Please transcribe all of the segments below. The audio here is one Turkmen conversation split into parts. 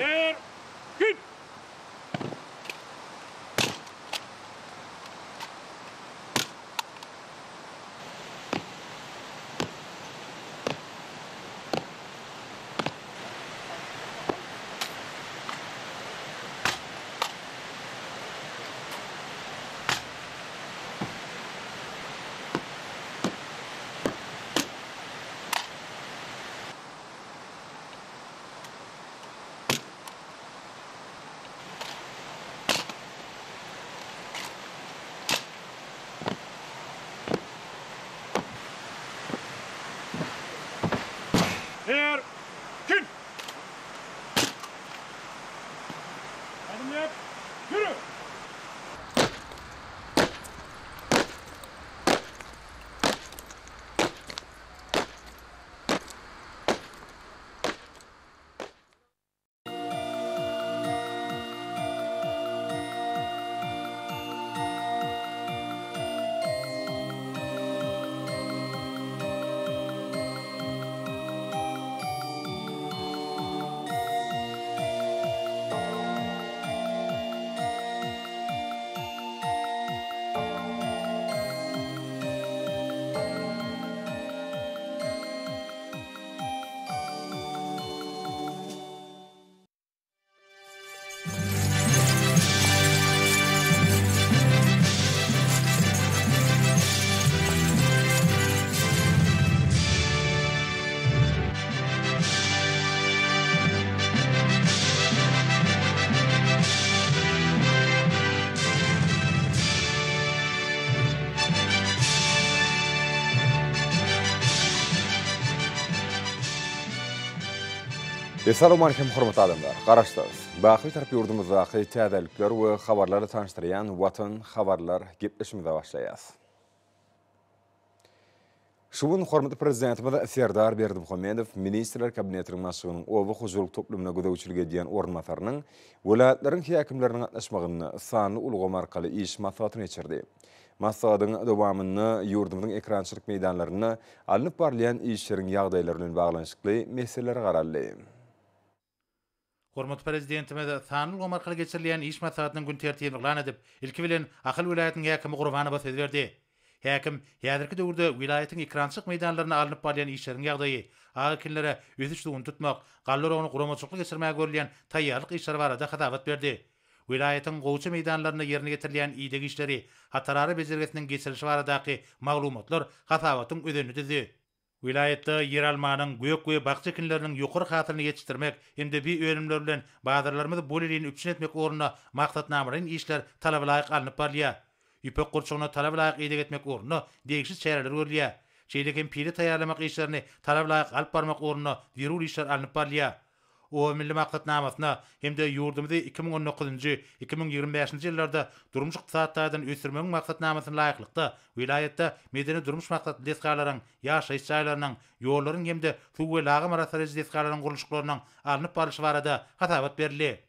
Erkin! Erkin! Ädim ýap, ýürü! Essalawmalikim hormatly adamlar! Garaşsyz, baky Bitarap ýurdumyzdaky täzelikler we habarlarla tanyşdyrýan Watan habarlar gepleşigimize başlaýas. Şu gün hormatly Prezidentimiz Serdar Berdimuhamedow Ministrler Kabinetiniň Başlygynyň oba hojalyk toplumyna gözegçilik edýän orunbasarynyň, welaýatlaryň häkimleriniň gatnaşmagynda sanly ulgam arkaly iş maslahatyny geçirdi. Maslahatyň dowamynda ýurdumyzyň ekerançylyk meýdanlarynda alnyp barylýan işleriň ýagdaýlary bilen baglanyşykly meselelere garaldy. Hormatly Prezidentimiz sanly ulgam arkaly geçirilýän iş maslahatynyň gün tertibini yglan edip, ilki bilen Ahal welaýatynyň häkimi Gurbanowa söz berdi. Häkim häzirki döwürde welaýatyň ekerançylyk meýdanlarynda alnyp barylýan işleriň ýagdaýy, ak ekinlere ösüş suwuny tutmak, galla oragyny guramaçylykly geçirmäge görülýän taýýarlyk işleri barada hasabat berdi. Welaýatyň gowaça meýdanlarynda ýerine ýetirilýän ideg işleri, hatarara bejergisiniň geçirilişi baradaky maglumatlar hasabatyň özenini düzdi. Welaýatda ýeralmanyň, gök we bakja ekinleriniň ýokary hasylyny ýetişdirmek hem-de bi önümler bilen bazarlarymyzy bolelin üpjün etmek ugrunda maksatnamalaýyn işler talabalaýyk alnyp barylýar. Ýüpek gurçugyna talabalaýyk ideg etmek ugrunda degişli çäreler görülýär. Şeýle hem pile taýýarlamak işlerini talabalaýyk alyp barmak ugrunda zerur işler alnyp barylýar. Oba milli maksatnamasyna hem-de ýurdumyzy 2019-njy, 2025-nji ýyllarda durmuş-ykdysady taýdan ösdürmegiň maksatnamasyna laýyklykda, welaýatda medeni-durmuş maksatly desgalaryň, ýaşaýyş jaýlarynyň, ýollaryň hem-de suw we lagym arassalaýjy desgalaryň gurluşyklarynyň alnyp barlyşy barada hasabat berildi.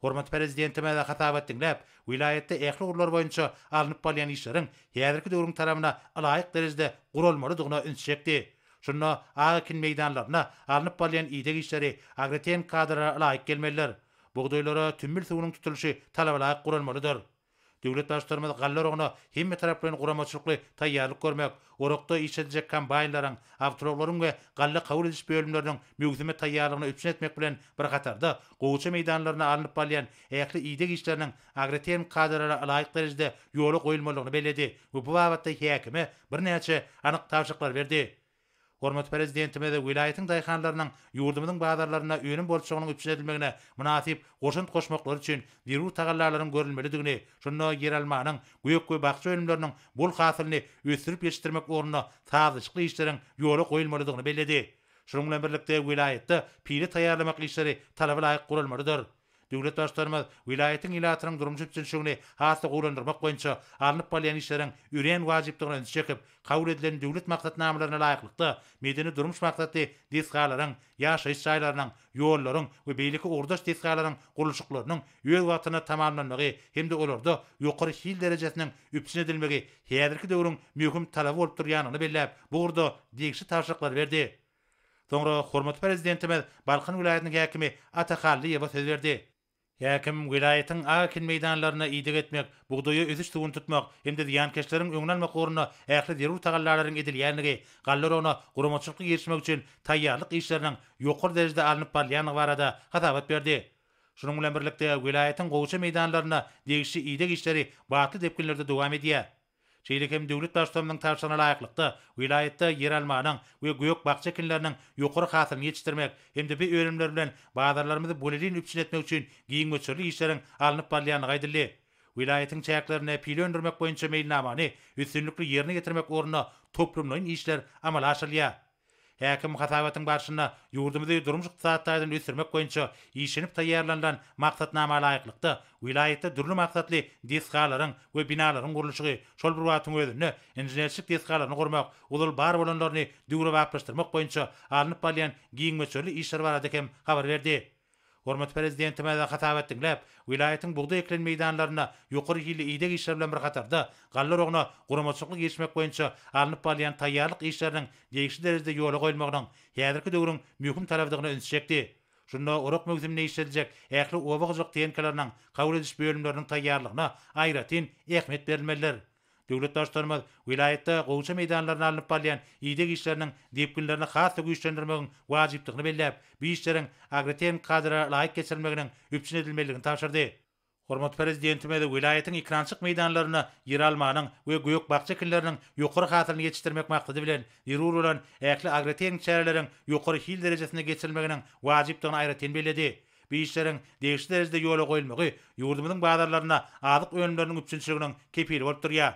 Hormatly Prezidentimiz hasabat diňläp, welaýatda ähli ugurlar boýunça alnyp barylýan işleriň häzirki döwrüň talabyna ylaýyk derejede guralmalydygyna ünsi çekdi. Şunda ak ekin meýdanlarynda alnyp barylýan ideg işleri agrotehniki kadalara ylaýyk gelmelidir. Bugdaýlara tümmül suwunyň tutulyşy talabalaýyk guralmalydyr. Döwlet Baştutanymyz galla oragyna hemmetaraplaýyn guramaçylykly taýýarlyk görmek, orakda işlediljek kombaýnlaryň, awtoulaglaryň we galla kabul ediş bölümleriniň möwsüme taýýarlygyny üpjün etmek bilen bir hatarda, gowaça meýdanlarynda alnyp barylýan ähli ideg işleriniň agrotehniki kadalara ylaýyk derejede ýola goýulmalydygyny belledi we bu babatda häkime birnäçe anyk tabşyryklary berdi. Hormatly Prezidentimiz welaýatyň daýhanlarynyň ýurdumyzyň bazarlarynda önüm bolçulygynyň üpjün edilmegine mynasyp goşant goşmaklary üçin zerur tagallalaryň görülmelidigini, şunda ýeralmanyň, gök we bakja önümleriniň bol hasylyny ösdürip ýetişdirmek ugrunda sazlaşykly işleriň ýola goýulmalydygyny belledi. Şunuň bilen birlikde, welaýatda pile taýýarlamak işleri talaba laýyk guralmalydyr. Döwlet Baştutanymyz welaýatyň ilatynyň durmuş üpjünçiligini has-da gowulandyrmak boýunça alnyp barylýan işleriň örän wajypdygyna ünsi çekip, kabul edilen döwlet maksatnamalaryna laýyklykda, medeni-durmuş maksatly desgalaryň, ýaşaýyş jaýlarynyň, ýollaryň we beýleki ugurdaş desgalaryň gurluşyklarynyň öz wagtynda tamamlanmagy hem-de olarda ýokary hil derejesiniň üpjün edilmegi häzirki döwrüň möhüm talaby bolup durýandygyny belläp, bu ugurda degişli tabşyryklary berdi. Soňra hormatly Prezidentimiz Balkan welaýatynyň häkimi Ata Hallyýewe söz berdi. Häkim welaýatyň ak ekin meýdanlaryna ideg etmek, bugdaýa ösüş suwuny tutmak hem-de zyýankeşleriň öňüni almak ugrunda ähli zerur tagallalaryň edilýändigi, galla oragyna guramaçylykly girişmek üçin taýýarlyk işleriniň ýokary derejede alnyp barylýandygy barada hasabat berdi. Şunuň bilen birlikde, welaýatyň gowaça meýdanlarynda degişli ideg işleri batly depginlerde dowam edýär. Şeýle hem döwlet Baştutanymyzyň tabşyrygyna laýyklykda, welaýatda ýeralmanyň we gök-bakja ekinleriniň ýokary hasylyny ýetişdirmek hem-de bu önümler bilen bazarlarymyzy bolelin üpjün etmek üçin giň möçberli işleriň alnyp barylýandygy aýdyldy. Welaýatyň çäklerinde pile öndürmek boýunça meýilnamany üstünlikli ýerine ýetirmek ugrunda toplumlaýyn işler amala aşyrylýar. Häkim hasabatyň barşynda ýurdumyzy durmuş-ykdysady taýdan ösdürmek boýunça işlenip taýýarlanylan maksatnama laýyklykda, welaýatda dürli maksatly desgalaryň we binalaryň gurluşygy, şol bir wagtyň özünde inženerçilik desgalaryny gurmak, ozal bar bolanlaryny döwrebaplaşdyrmak boýunça alnyp barylýan giň möçberli işler barada hem habar berdi. Hormatly Prezidentimiz hasabat diňläp, welaýatyň bugdaý ekilen meýdanlarynda ýokary hilli ideg işleri bilen bir hatarda, galla oragyna guramaçylykly girişmek boýunça alnyp barylýan taýýarlyk işleriniň degişli derejede ýola goýulmagynyň häzirki döwrüň möhüm talabydygyna ünsi çekdi. Şunda orak möwsüminde işlediljek ähli oba hojalyk tehnikalarynyň kabul ediş bölümleriniň taýýarlygyna aýratyn ähmiýet berilmelidir. Döwlet Baştutanymyz welaýatda gowaça meýdanlarynda alnyp barylýan ideg işleriniň depginlerini has-da güýçlendirmegiň wajypdygyny belläp, bu işleriň agrotehniki kadalara laýyk geçirilmeginiň üpjün edilmelidigini tabşyrdy. Hormatly Prezidentimiz welaýatyň ekerançylyk meýdanlarynda ýeralmanyň we gök-bakja ekinleriniň ýokary hasylyny ýetişdirmek maksady bilen, zerur bolan ähli agrotehniki çäreleriň ýokary hil derejesinde geçirilmeginiň wajypdygyny aýratyn belledi. Bu işleriň degişli derejede ýola goýulmagy ýurdumyzyň bazarlarynda azyk önümleriniň üpjünçiliginiň kepili bolup durýar.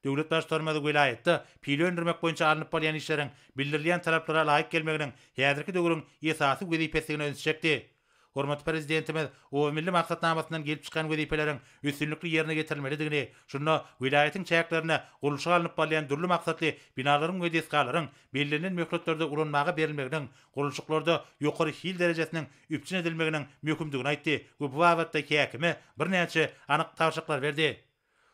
Döwlet Baştutanymyz welaýatda pile öndürmek boýunça alnyp barylýan işleriň bildirilýän talaplara laýyk gelmeginiň häzirki döwrüň esasy wezipesidigine ünsi çekdi. Hormatly Prezidentimiz Oba milli maksatnamasyndan gelip çykan wezipeleriň üstünlikli ýerine ýetirilmelidigini, şunda welaýatyň çäklerinde gurluşygy alnyp barylýan dürli maksatly binalaryň we desgalaryň bellenilen möhletlerde ulanmaga berilmeginiň gurluşyklarda ýokary hil derejesiniň üpjün edilmeginiň möhümdigini aýtdy we bu babatda häkime birnäçe anyk tabşyryklary berdi.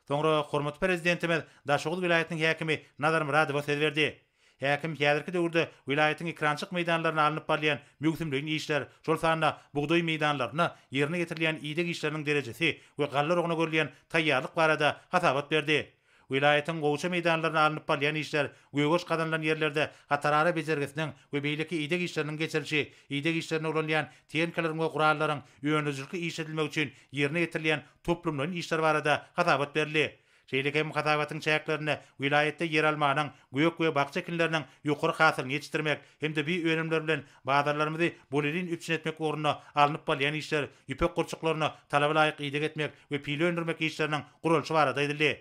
Soňra hormatly Prezidentimiz Daşoguz welaýatynyň häkimi Nazar Myradowa söz berdi. Häkim häzirki döwürde welaýatyň ekerançylyk meýdanlarynda alnyp barylýan möwsümleýin işler, şol sanda bugdaý meýdanlarynda ýerine ýetirilýän ideg işleriniň derejesi we galla oragyna görülýän taýýarlyk barada hasabat berdi. Welaýatyň gowaça meýdanlarynda alnyp barylýan işler, gögeriş gazanylan ýerlerde hatarara bejergisiniň we beýleki ideg işleriniň geçirilişi, ideg işlerinde ulanylýan tehnikalaryň we gurallaryň öndürijilikli işledilmegi üçin ýerine ýetirilýän toplumlaýyn işler barada hasabat berildi. Şeýle hem hasabatyň çäklerinde welaýatda ýeralmanyň, gök we bakja ekinleriniň ýokary hasylyny ýetişdirmek hem-de bu önümler bilen bazarlarymyzy bolelin üpjün etmek ugrunda alnyp barylýan işler, ýüpek gurçuklaryna talaba laýyk ideg etmek we pile öndürmek işleriniň guralyşy barada aýdyldy.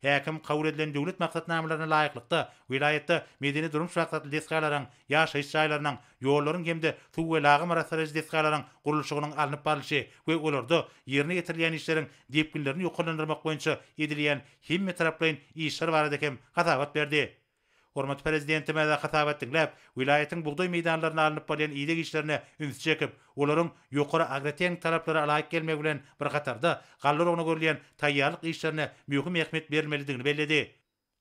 Häkim kabul edilen döwlet maksatnamalaryna laýyklykda, welaýatda medeni-durmuş maksatly desgalaryň, ýaşaýyş jaýlarynyň, ýollaryň hem-de suw we lagym arassalaýjy desgalaryň gurluşygynyň alnyp barlyşy we olarda ýerine ýetirilýän işleriň depginlerini ýokarlandyrmak boýunça edilýän hemmetaraplaýyn işler barada hem hasabat berdi. Hormatly Prezidentimiz hasabat diňläp, welaýatyň bugdaý meýdanlarynda alnyp barylýan ideg işlerine ünsi çekip, olaryň ýokary agrotehniki talaplara laýyk gelmegi bilen bir hatarda, galla oragyna görülýän taýýarlyk işlerine möhüm ähmiýet berilmelidigini belledi.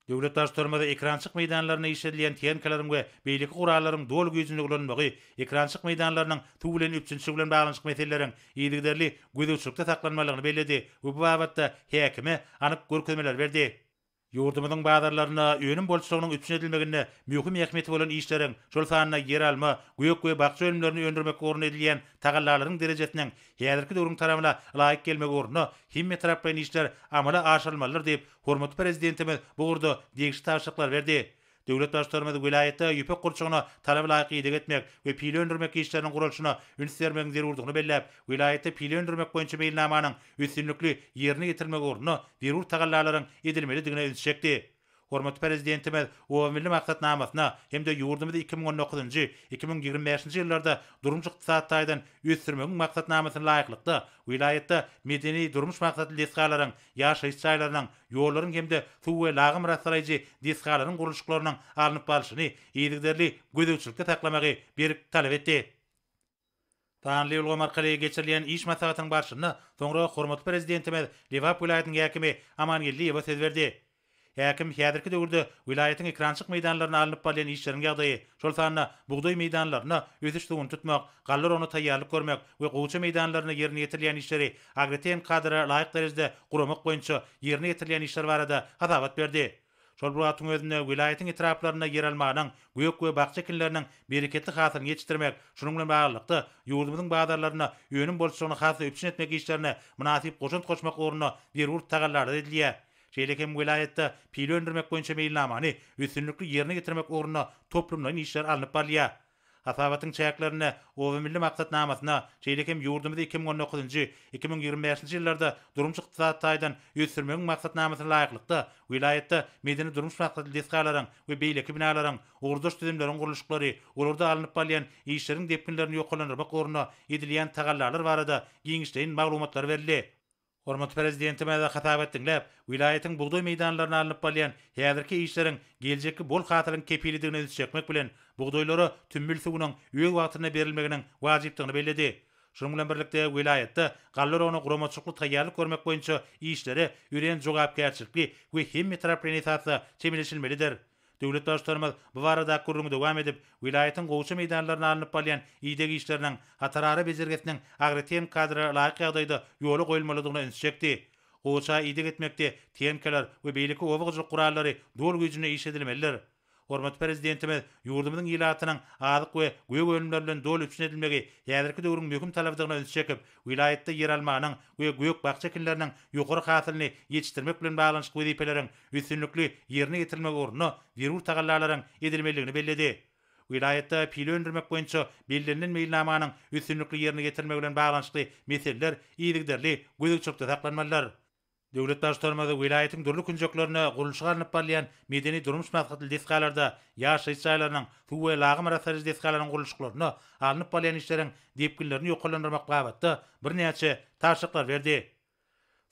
Döwlet Baştutanymyz ekerançylyk meýdanlarynda işledilýän tehnikalaryň we beýleki gurallaryň doly güýjünde ulanylmagy, ekerançylyk meýdanlarynyň suw bilen üpjünçiligi bilen baglanyşykly meseleleriň yzygiderli gözegçilikde saklanmalygyny belledi we bu babatda häkime anyk görkezmeleri berdi. Ýurdumyzyň bazarlarynda önüm bolçulygynyň üpjün edilmeginde möhüm ähmiýeti bolan işleriň, şol sanda ýeralma, gök we bakja önümlerini öndürmek ugrunda edilýän tagallalaryň derejesiniň häzirki döwrüň talabyna laýyk gelmegi ugrunda hemmetaraplaýyn işler amala aşyrylmalydyr diýip, hormatly Prezidentimiz bu ugurda degişli tabşyryklary berdi. Döwlet Baştutanymyz welaýatda ýüpek gurçugyna talaba laýyk ideg etmek we pile öndürmek işleriniň guralyşyna üns bermegiň zerurdygyny belläp, welaýatda pile öndürmek boýunça meýilnamanyň üstünlikli ýerine ýetirilmegi ugrunda zerur tagallalaryň edilmelidigine ünsi çekdi. Hormatly Prezidentimiz Oba milli maksatnamasyna hem-de ýurdumyzy 2019-njy, 2025-nji ýyllarda durmuş-ykdysady taýdan ösdürmegiň maksatnamasyna laýyklykda, welaýatda medeni-durmuş maksatly desgalaryň, ýaşaýyş jaýlarynyň, ýollaryň hem-de suw we lagym arassalaýjy desgalaryň gurluşyklarynyň alnyp barlyşyny yzygiderli gözegçilikde saklamagy berk talap etdi. Sanly ulgam arkaly geçirilýän iş maslahatynyň barşynda soňra hormatly Prezidentimiz Lebap welaýatynyň häkimi Aman Geldiýewe söz berdi. Häkim häzirki döwürde welaýatyň ekerançylyk meýdanlarynda alnyp barylýan işleriň ýagdaýy, şol sanda bugdaý meýdanlarynda ösüş suwuny tutmak, galla oragyna taýýarlyk görmek we gowaça meýdanlarynda ýerine ýetirilýän işleri agrotehniki kadalara laýyk derejede guramak boýunça ýerine ýetirilýän işler barada hasabat berdi. Şol bir wagtyň özünde welaýatyň etraplarynda ýeralmanyň, gök we bakja ekinleriniň bereketli hasylyny ýetişdirmek, şunuň bilen baglylykda, ýurdumyzyň bazarlarynda önüm bolçulygyny has-da üpjün etmek işlerine mynasyp goşant goşmak ugrunda zerur tagallalar edilýär. Şeýle hem welaýatda pile öndürmek boýunça meýilnamany üstünlikli ýerine ýetirmek ugrunda toplumlaýyn işler alnyp barylýar. Hasabatyň çäklerinde Oba milli maksatnamasyna, şeýle hem ýurdumyzy 2019-njy, 2025-nji ýyllarda durmuş-ykdysady taýdan ösdürmegiň maksatnamasyna laýyklykda, welaýatda medeni-durmuş maksatly desgalaryň we beýleki binalaryň, ugurdaş düzümleriň gurluşyklary, olarda alnyp barylýan işleriň depginlerini ýokarlandyrmak ugrunda edilýän tagallalar barada giňişleýin maglumatlar berildi. Hormatly Prezidentimiz hasabat diňläp, welaýatyň bugdaý meýdanlarynda alnyp barylýan häzirki işleriň geljekki bol hasylyň kepilidigine ünsi çekmek bilen, bugdaýlara tümmül suwunyň öz wagtynda berilmeginiň wajypdygyny belledi. Şunuň bilen birlikde, welaýatda galla oragyna guramaçylykly taýýarlyk görmek boýunça işlere örän jogapkärçilikli we hemmetaraplaýyn esasda çemeleşilmelidir. Döwlet Baştutanymyz bu baradaky gürrüňi dowam edip, welaýatyň gowaça meýdanlarynda alnyp barylýan ideg işleriniň, hatarara bejergisiniň agrotehniki kadalara laýyk ýagdaýda ýola goýulmalydygyna ünsi çekdi. Gowaça ideg etmekde tenkalar we beýleki oba hojalyk gurallary doly güýjünde işledilmelidir. Hormatly Prezidentimiz ýurdumyzyň ilatynyň azyk we gök önümler bilen doly üpjün edilmegi häzirki döwrüň möhüm talabydygyna ünsi çekip, welaýatda ýeralmanyň we gök-bakja ekinleriniň ýokary hasylyny ýetişdirmek bilen baglanyşykly wezipeleriň üstünlikli ýerine ýetirilmegi ugrunda zerur tagallalaryň edilmelidigini belledi. Welaýatda pile öndürmek boýunça bellenilen meýilnamanyň üstünlikli ýerine ýetirilmegi bilen baglanyşykly meseleler yzygiderli gözegçilikde saklanmalydyr. Döwlet Baştutanymyz welaýatyň dürli künjeklerinde gurluşygy alnyp barylýan medeni-durmuş maksatly desgalarda, ýaşaýyş jaýlarynyň, suw we lagym arassalaýjy desgalaryň gurluşyklarynda alnyp barylýan işleriň depginlerini ýokarlandyrmak babatda birnäçe tabşyryklar berdi.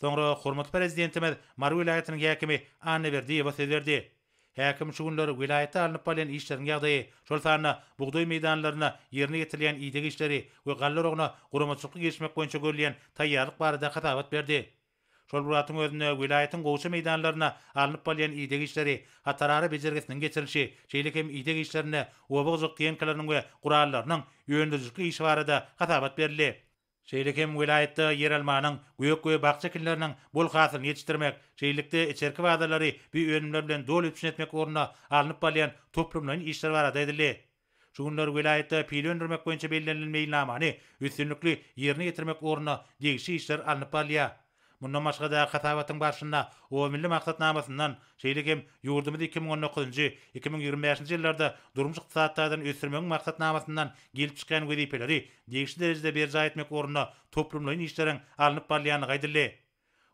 Soňra hormatly Prezidentimiz Mary welaýatynyň häkimi Annaberdiýewe söz berdi. Häkim şu günler welaýatda alnyp barylýan işleriň ýagdaýy, şol sanda bugdaý meýdanlarynda ýerine ýetirilýän ideg işleri we galla oragyna guramaçylykly girişmek boýunça görülýän taýýarlyk barada hasabat berdi. Şol bir wagtyň özünde welaýatyň gowaça meýdanlarynda alnyp barylýan ideg işleri, hatarara bejergisiniň geçirilişi, şeýle hem ideg işlerinde oba hojalyk tehnikalarynyň we gurallarynyň öndürijilikli işi barada hasabat berildi. Şeýle hem welaýatda ýeralmanyň, gök we bakja ekinleriniň bol hasylyny ýetişdirmek, şeýlelikde içerki bazarlary bu önümler bilen doly üpjün etmek ugrunda alnyp barylýan toplumlaýyn işler barada aýdyldy. Şu günler welaýatda pile öndürmek boýunça bellenilen meýilnamany üstünlikli ýerine ýetirmek ugrunda degişli işler alnyp barylýar. Mundan başga-da, hasabatyň barşynda Oba milli maksatnamasyndan, şeýle hem ýurdumyzy 2019-njy, 2025-nji ýyllarda durmuş-ykdysady taýdan ösdürmegiň maksatnamasyndan gelip çykýan wezipeleri degişli derejede berjaý etmek ugrunda toplumlaýyn işleriň alnyp barylýandygy aýdyldy.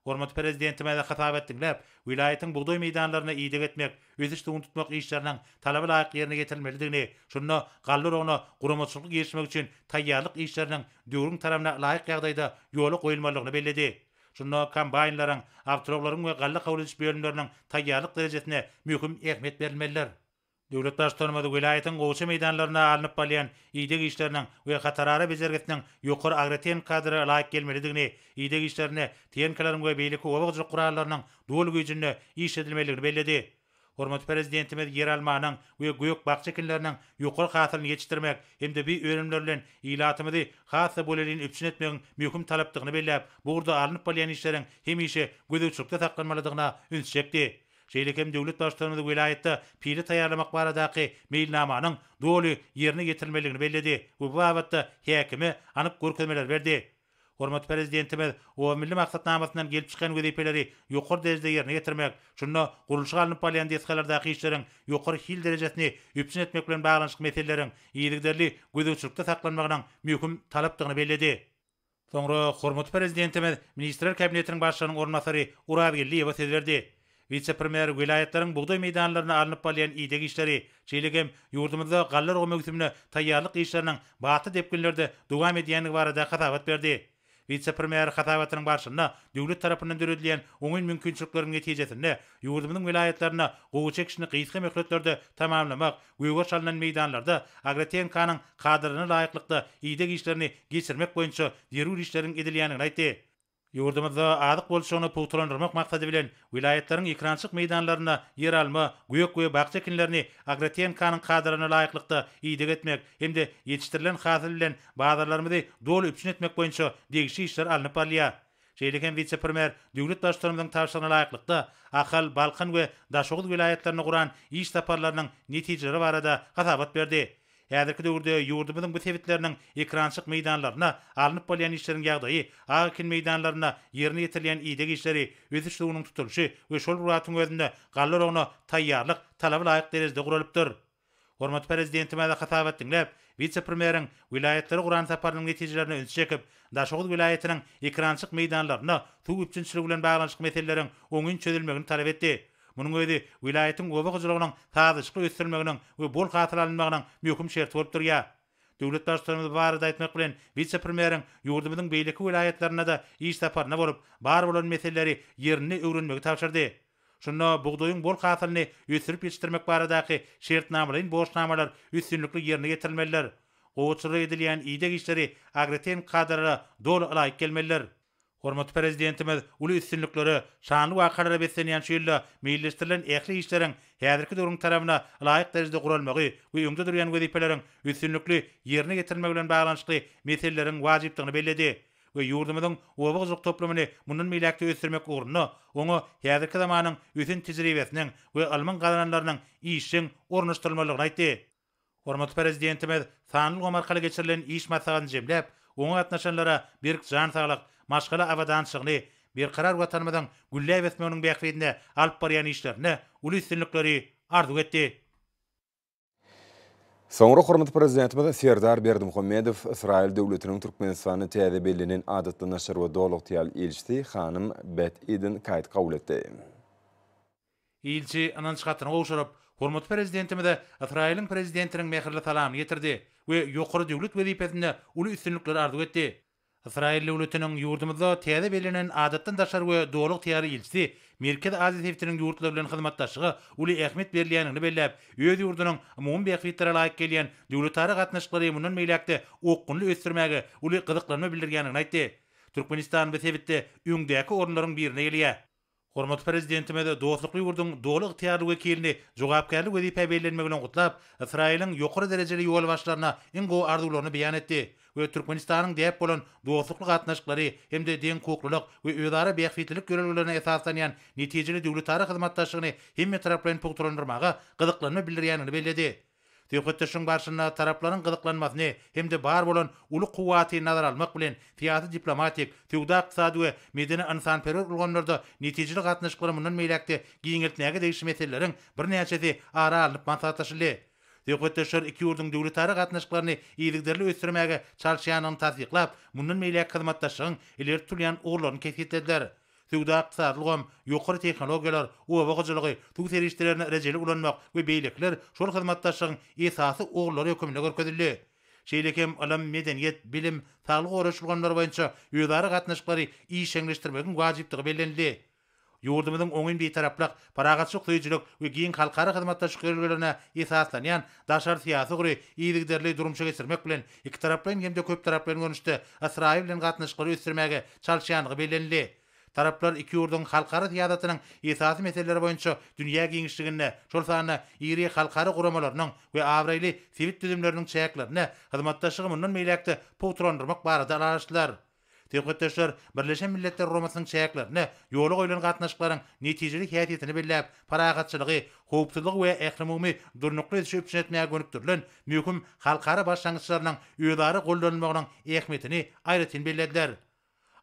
Hormatly Prezidentimiz hasabat diňläp, welaýatyň bugdaý meýdanlaryna ideg etmek, ösüş suwuny tutmak işleriniň talaba laýyk ýerine ýetirilmelidigini, şunda galla oragyna guramaçylykly girişmek üçin taýýarlyk işleriniň döwrüň talabyna laýyk ýagdaýda ýola goýulmalydygyny belledi. Şunda kombaýnlaryň, awtoulaglaryň we galla kabul ediş bölümleriniň taýýarlyk derejesine möhüm ähmiýet berilmelidir. Döwlet Baştutanymyz welaýatyň gowaça meýdanlarynda alnyp barylýan ideg işleriniň we hatarara bejergisiniň ýokary agrotehniki kadalara laýyk gelmelidigini, ideg işlerinde tehnikalaryň we beýleki oba hojalyk gurallarynyň doly güýjünde işledilmelidigini belledi. Hormatly Prezidentimiz ýeralmanyň we gök-bakja ekinleriniň ýokary hasylyny ýetişdirmek hem-de bu önümler bilen ilatymyzy has-da bolelin üpjün etmegiň möhüm talapdygyny belläp, bu ugurda alnyp barylýan işleriň hemişe gözegçilikde saklanmalydygyna ünsi çekdi. Şeýle hem döwlet Baştutanymyz welaýatda pile taýýarlamak baradaky meýilnamanyň doly ýerine ýetirilmelidigini belledi we bu babatda häkime anyk görkezmeleri berdi. Hormatly Prezidentimiz Oba milli maksatnamasyndan gelip çykýan wezipeleri ýokary derejede ýerine ýetirmek, şunda gurluşygy alnyp barylýan desgalardaky işleriň ýokary hil derejesini üpjün etmek bilen baglanyşykly meseleleriň yzygiderli gözegçilikde saklanmagynyň möhüm talapdygyny belledi. Soňra hormatly Prezidentimiz Ministrler Kabinetiniň Başlygynyň orunbasary Orazgeldiýewe söz berdi. Wise-premýer welaýatlaryň bugdaý meýdanlarynda alnyp barylýan ideg işleri, şeýle hem ýurdumyzda galla oragy möwsümine taýýarlyk işleriniň batly depginlerde dowam edýändigi barada hasabat berdi. Wise-premýer hasabatynyň barşynda döwlet tarapyndan döredilýän oňyn mümkinçilikleriň netijesinde ýurdumyzyň welaýatlarynda gowaça ekişini gysga möhletlerde tamamlamak, gögeriş alnan meýdanlarda agrotehnikanyň kadalaryna laýyklykda ideg işlerini geçirmek boýunça zerur işleriň edilýändigini aýtdy. Ýurdumyzda azyk bolçulygyny pugtalandyrmak maksady bilen, welaýatlaryň ekerançylyk meýdanlarynda ýeralma, gök we bakja ekinlerini agrotehnikanyň kadalaryna laýyklykda ideg etmek hem-de ýetişdirilen hasyl bilen bazarlarymyzy doly üpjün etmek boýunça degişli işler alnyp barylýar. Şeýle hem wise-premýer döwlet Baştutanymyzyň tabşyrygyna laýyklykda, Ahal, Balkan we Daşoguz welaýatlaryna guran iş saparlarynyň netijeleri barada hasabat berdi. Häzirki döwürde ýurdumyzyň bu sebitleriniň ekerançylyk meýdanlarynda alnyp barylýan işleriň ýagdaýy, ak ekin meýdanlarynda ýerine ýetirilýän ideg işleri, ösüş suwunyň tutulyşy we şol bir wagtyň özünde galla oragyna taýýarlyk talaba laýyk derejede guralypdyr. Hormatly Prezidentimize hasabat diňläp, wise-premýeriň welaýatlara guran saparynyň netijelerine ünsi çekip, Daşoguz welaýatynyň ekerançylyk meýdanlarynda suw üpjünçiligi bilen baglanyşykly meseleleriň oňyn çözülmegini talap etdi. Munuň özi welaýatyň oba hojalygynyň sazlaşykly ösdürilmeginiň we bol hasyl alynmagynyň möhüm şerti bolup durýar. Döwlet Baştutanymyz bu barada aýtmak bilen, wise-premýeriň ýurdumyzyň beýleki welaýatlarynda-da iş saparynda bolup, bar bolan meseleleri ýerinde öwrenmegi tabşyrdy. Şunda bugdaýyň bol hasylyny ösdürip ýetişdirmek baradaky şertnamalaýyn borçnamalar üstünlikli ýerine ýetirilmelidir. Gowaçalara edilýän ideg işleri agrotehniki kadalara doly ylaýyk gelmelidir. Hormatly Prezidentimiz uly üstünliklere, şanly wakalara beslenýän şu ýylda meýilleşdirilen ähli işleriň häzirki döwrüň talabyna ylaýyk derejede guralmagy we öňde durýan wezipeleriň üstünlikli ýerine ýetirilmegi bilen baglanyşykly meseleleriň wajypdygyny belledi we ýurdumyzyň oba hojalyk toplumyny mundan beýläk-de ösdürmek ugrunda oňa häzirki zamanyň ösen tejribesiniň we ylmyň gazananlarynyň işjeň ornaşdyrylmalydygyny aýtdy. Hormatly Prezidentimiz sanly ulgam arkaly geçirilen iş maslahatyny jemläp, oňa gatnaşanlara berk jan saglyk, maşgala abadançylygyny, berkarar Watanymyzyň gülläp ösmeginiň bähbidine alyp barýan işlerinde uly üstünlikleri arzuw etdi. Soňra hormatly Prezidentimiz Serdar Berdimuhamedow Ysraýyl Döwletiniň Türkmenistanda täze bellenen adatdan daşary we doly ygtyýarly ilçisi hanym Bet Eden Kaýt kabul etdi. Ilçi ynanç hatyny gowşuryp, hormatly Prezidentimize Ysraýylyň Prezidentiniň mähirli salamyny ýetirdi we ýokary döwlet wezipesinde uly üstünlikleri arzuw etdi. Ysraýyl Döwletiniň ýurdumyzda täze bellenen Adatdan daşary we Doly ygtyýarly ilçisi Merkezi Aziýa sebitiniň ýurtlary bilen hyzmatdaşlyga uly ähmiýet berilýändigini belläp, öz ýurdunyň umumy bähbitlere laýyk gelýän döwletara gatnaşyklary mundan beýläk-de okgunly ösdürmäge uly gyzyklanma bildirýändigini aýtdy. Türkmenistan bu sebitde öňdäki orunlaryň birine gelýär. Hormatly Prezidentimiz dostlukly ýurduň doly ygtyýarly wekilini jogapkärli wezipä bellenmegi bilen gutlap, Ysraýylyň ýokary derejeli ýolbaşçylaryna iň gowy arzuwlaryny beýan etdi we Türkmenistanyň däp bolan dostlukly gatnaşyklary hem-de deňhukuklylyk we özara bähbitlilik ýörelgelerine esaslanýan netijeli döwletara hyzmatdaşlygyny hemmetaraplaýyn pugtalandyrmaga gyzyklanma bildirýändigini belledi. Söhbetdeşligiň barşynda taraplaryň gyzyklanmasyny hem-de bar bolan uly kuwwaty nazara almak bilen, syýasy-diplomatik, söwda-ykdysady we medeni-ynsanperwer ulgamlarda netijeli gatnaşyklary mundan beýläk-de giňeltmäge degişli meseleleriň birnäçesi ara alnyp maslahatlaşyldy. Söhbetdeşler iki ýurduň döwletara gatnaşyklaryny yzygiderli ösdürmäge çalyşýandygyny tassyklap, mundan beýläk hyzmatdaşlygyň ileri tutulýan ugurlaryny kesgitlediler. Söwda-ykdysady ulgam, ýokary tehnologiýalar, oba hojalygy, suw serişdelerini rejeli ulanmak we beýlekiler şol hyzmatdaşlygyň esasy ugurlary hökmünde görkezildi. Şeýle hem ylym, medeniýet, bilim, saglygy goraýyş ulgamlary boýunça özara gatnaşyklary işjeňleşdirmegiň wajypdygy bellenildi. Ýurdumyzyň oňyn Bitaraplyk, parahatçylyk söýüjilik we giň halkara hyzmatdaşlyk ýörelgelerine esaslanýan daşary syýasy ugry yzygiderli durmuşa geçirmek bilen, ikitaraplaýyn hem-de köptaraplaýyn görnüşde Ysraýyl bilen gatnaşyklary ösdürmäge çalyşýandygy bellenildi. Taraplar iki ýurduň halkara syýasatynyň esasy meseleleri boýunça dünýä giňişliginde, şol sanda iri halkara guramalarynyň we abraýly sebit düzümleriniň çäklerinde hyzmatdaşlygy mundan beýläk-de pugtalandyrmak barada ylalaşdylar. Söhbetdeşler Birleşen Milletler Guramasynyň çäklerinde ýola goýlan gatnaşyklaryň netijeli häsiýetini belläp, parahatçylygy, howpsuzlygy we ählumumy durnukly ösüşi üpjün etmäge gönükdirilen möhüm halkara başlangyçlarynyň özara goldanylmagynyň ähmiýetini aýratyn bellediler.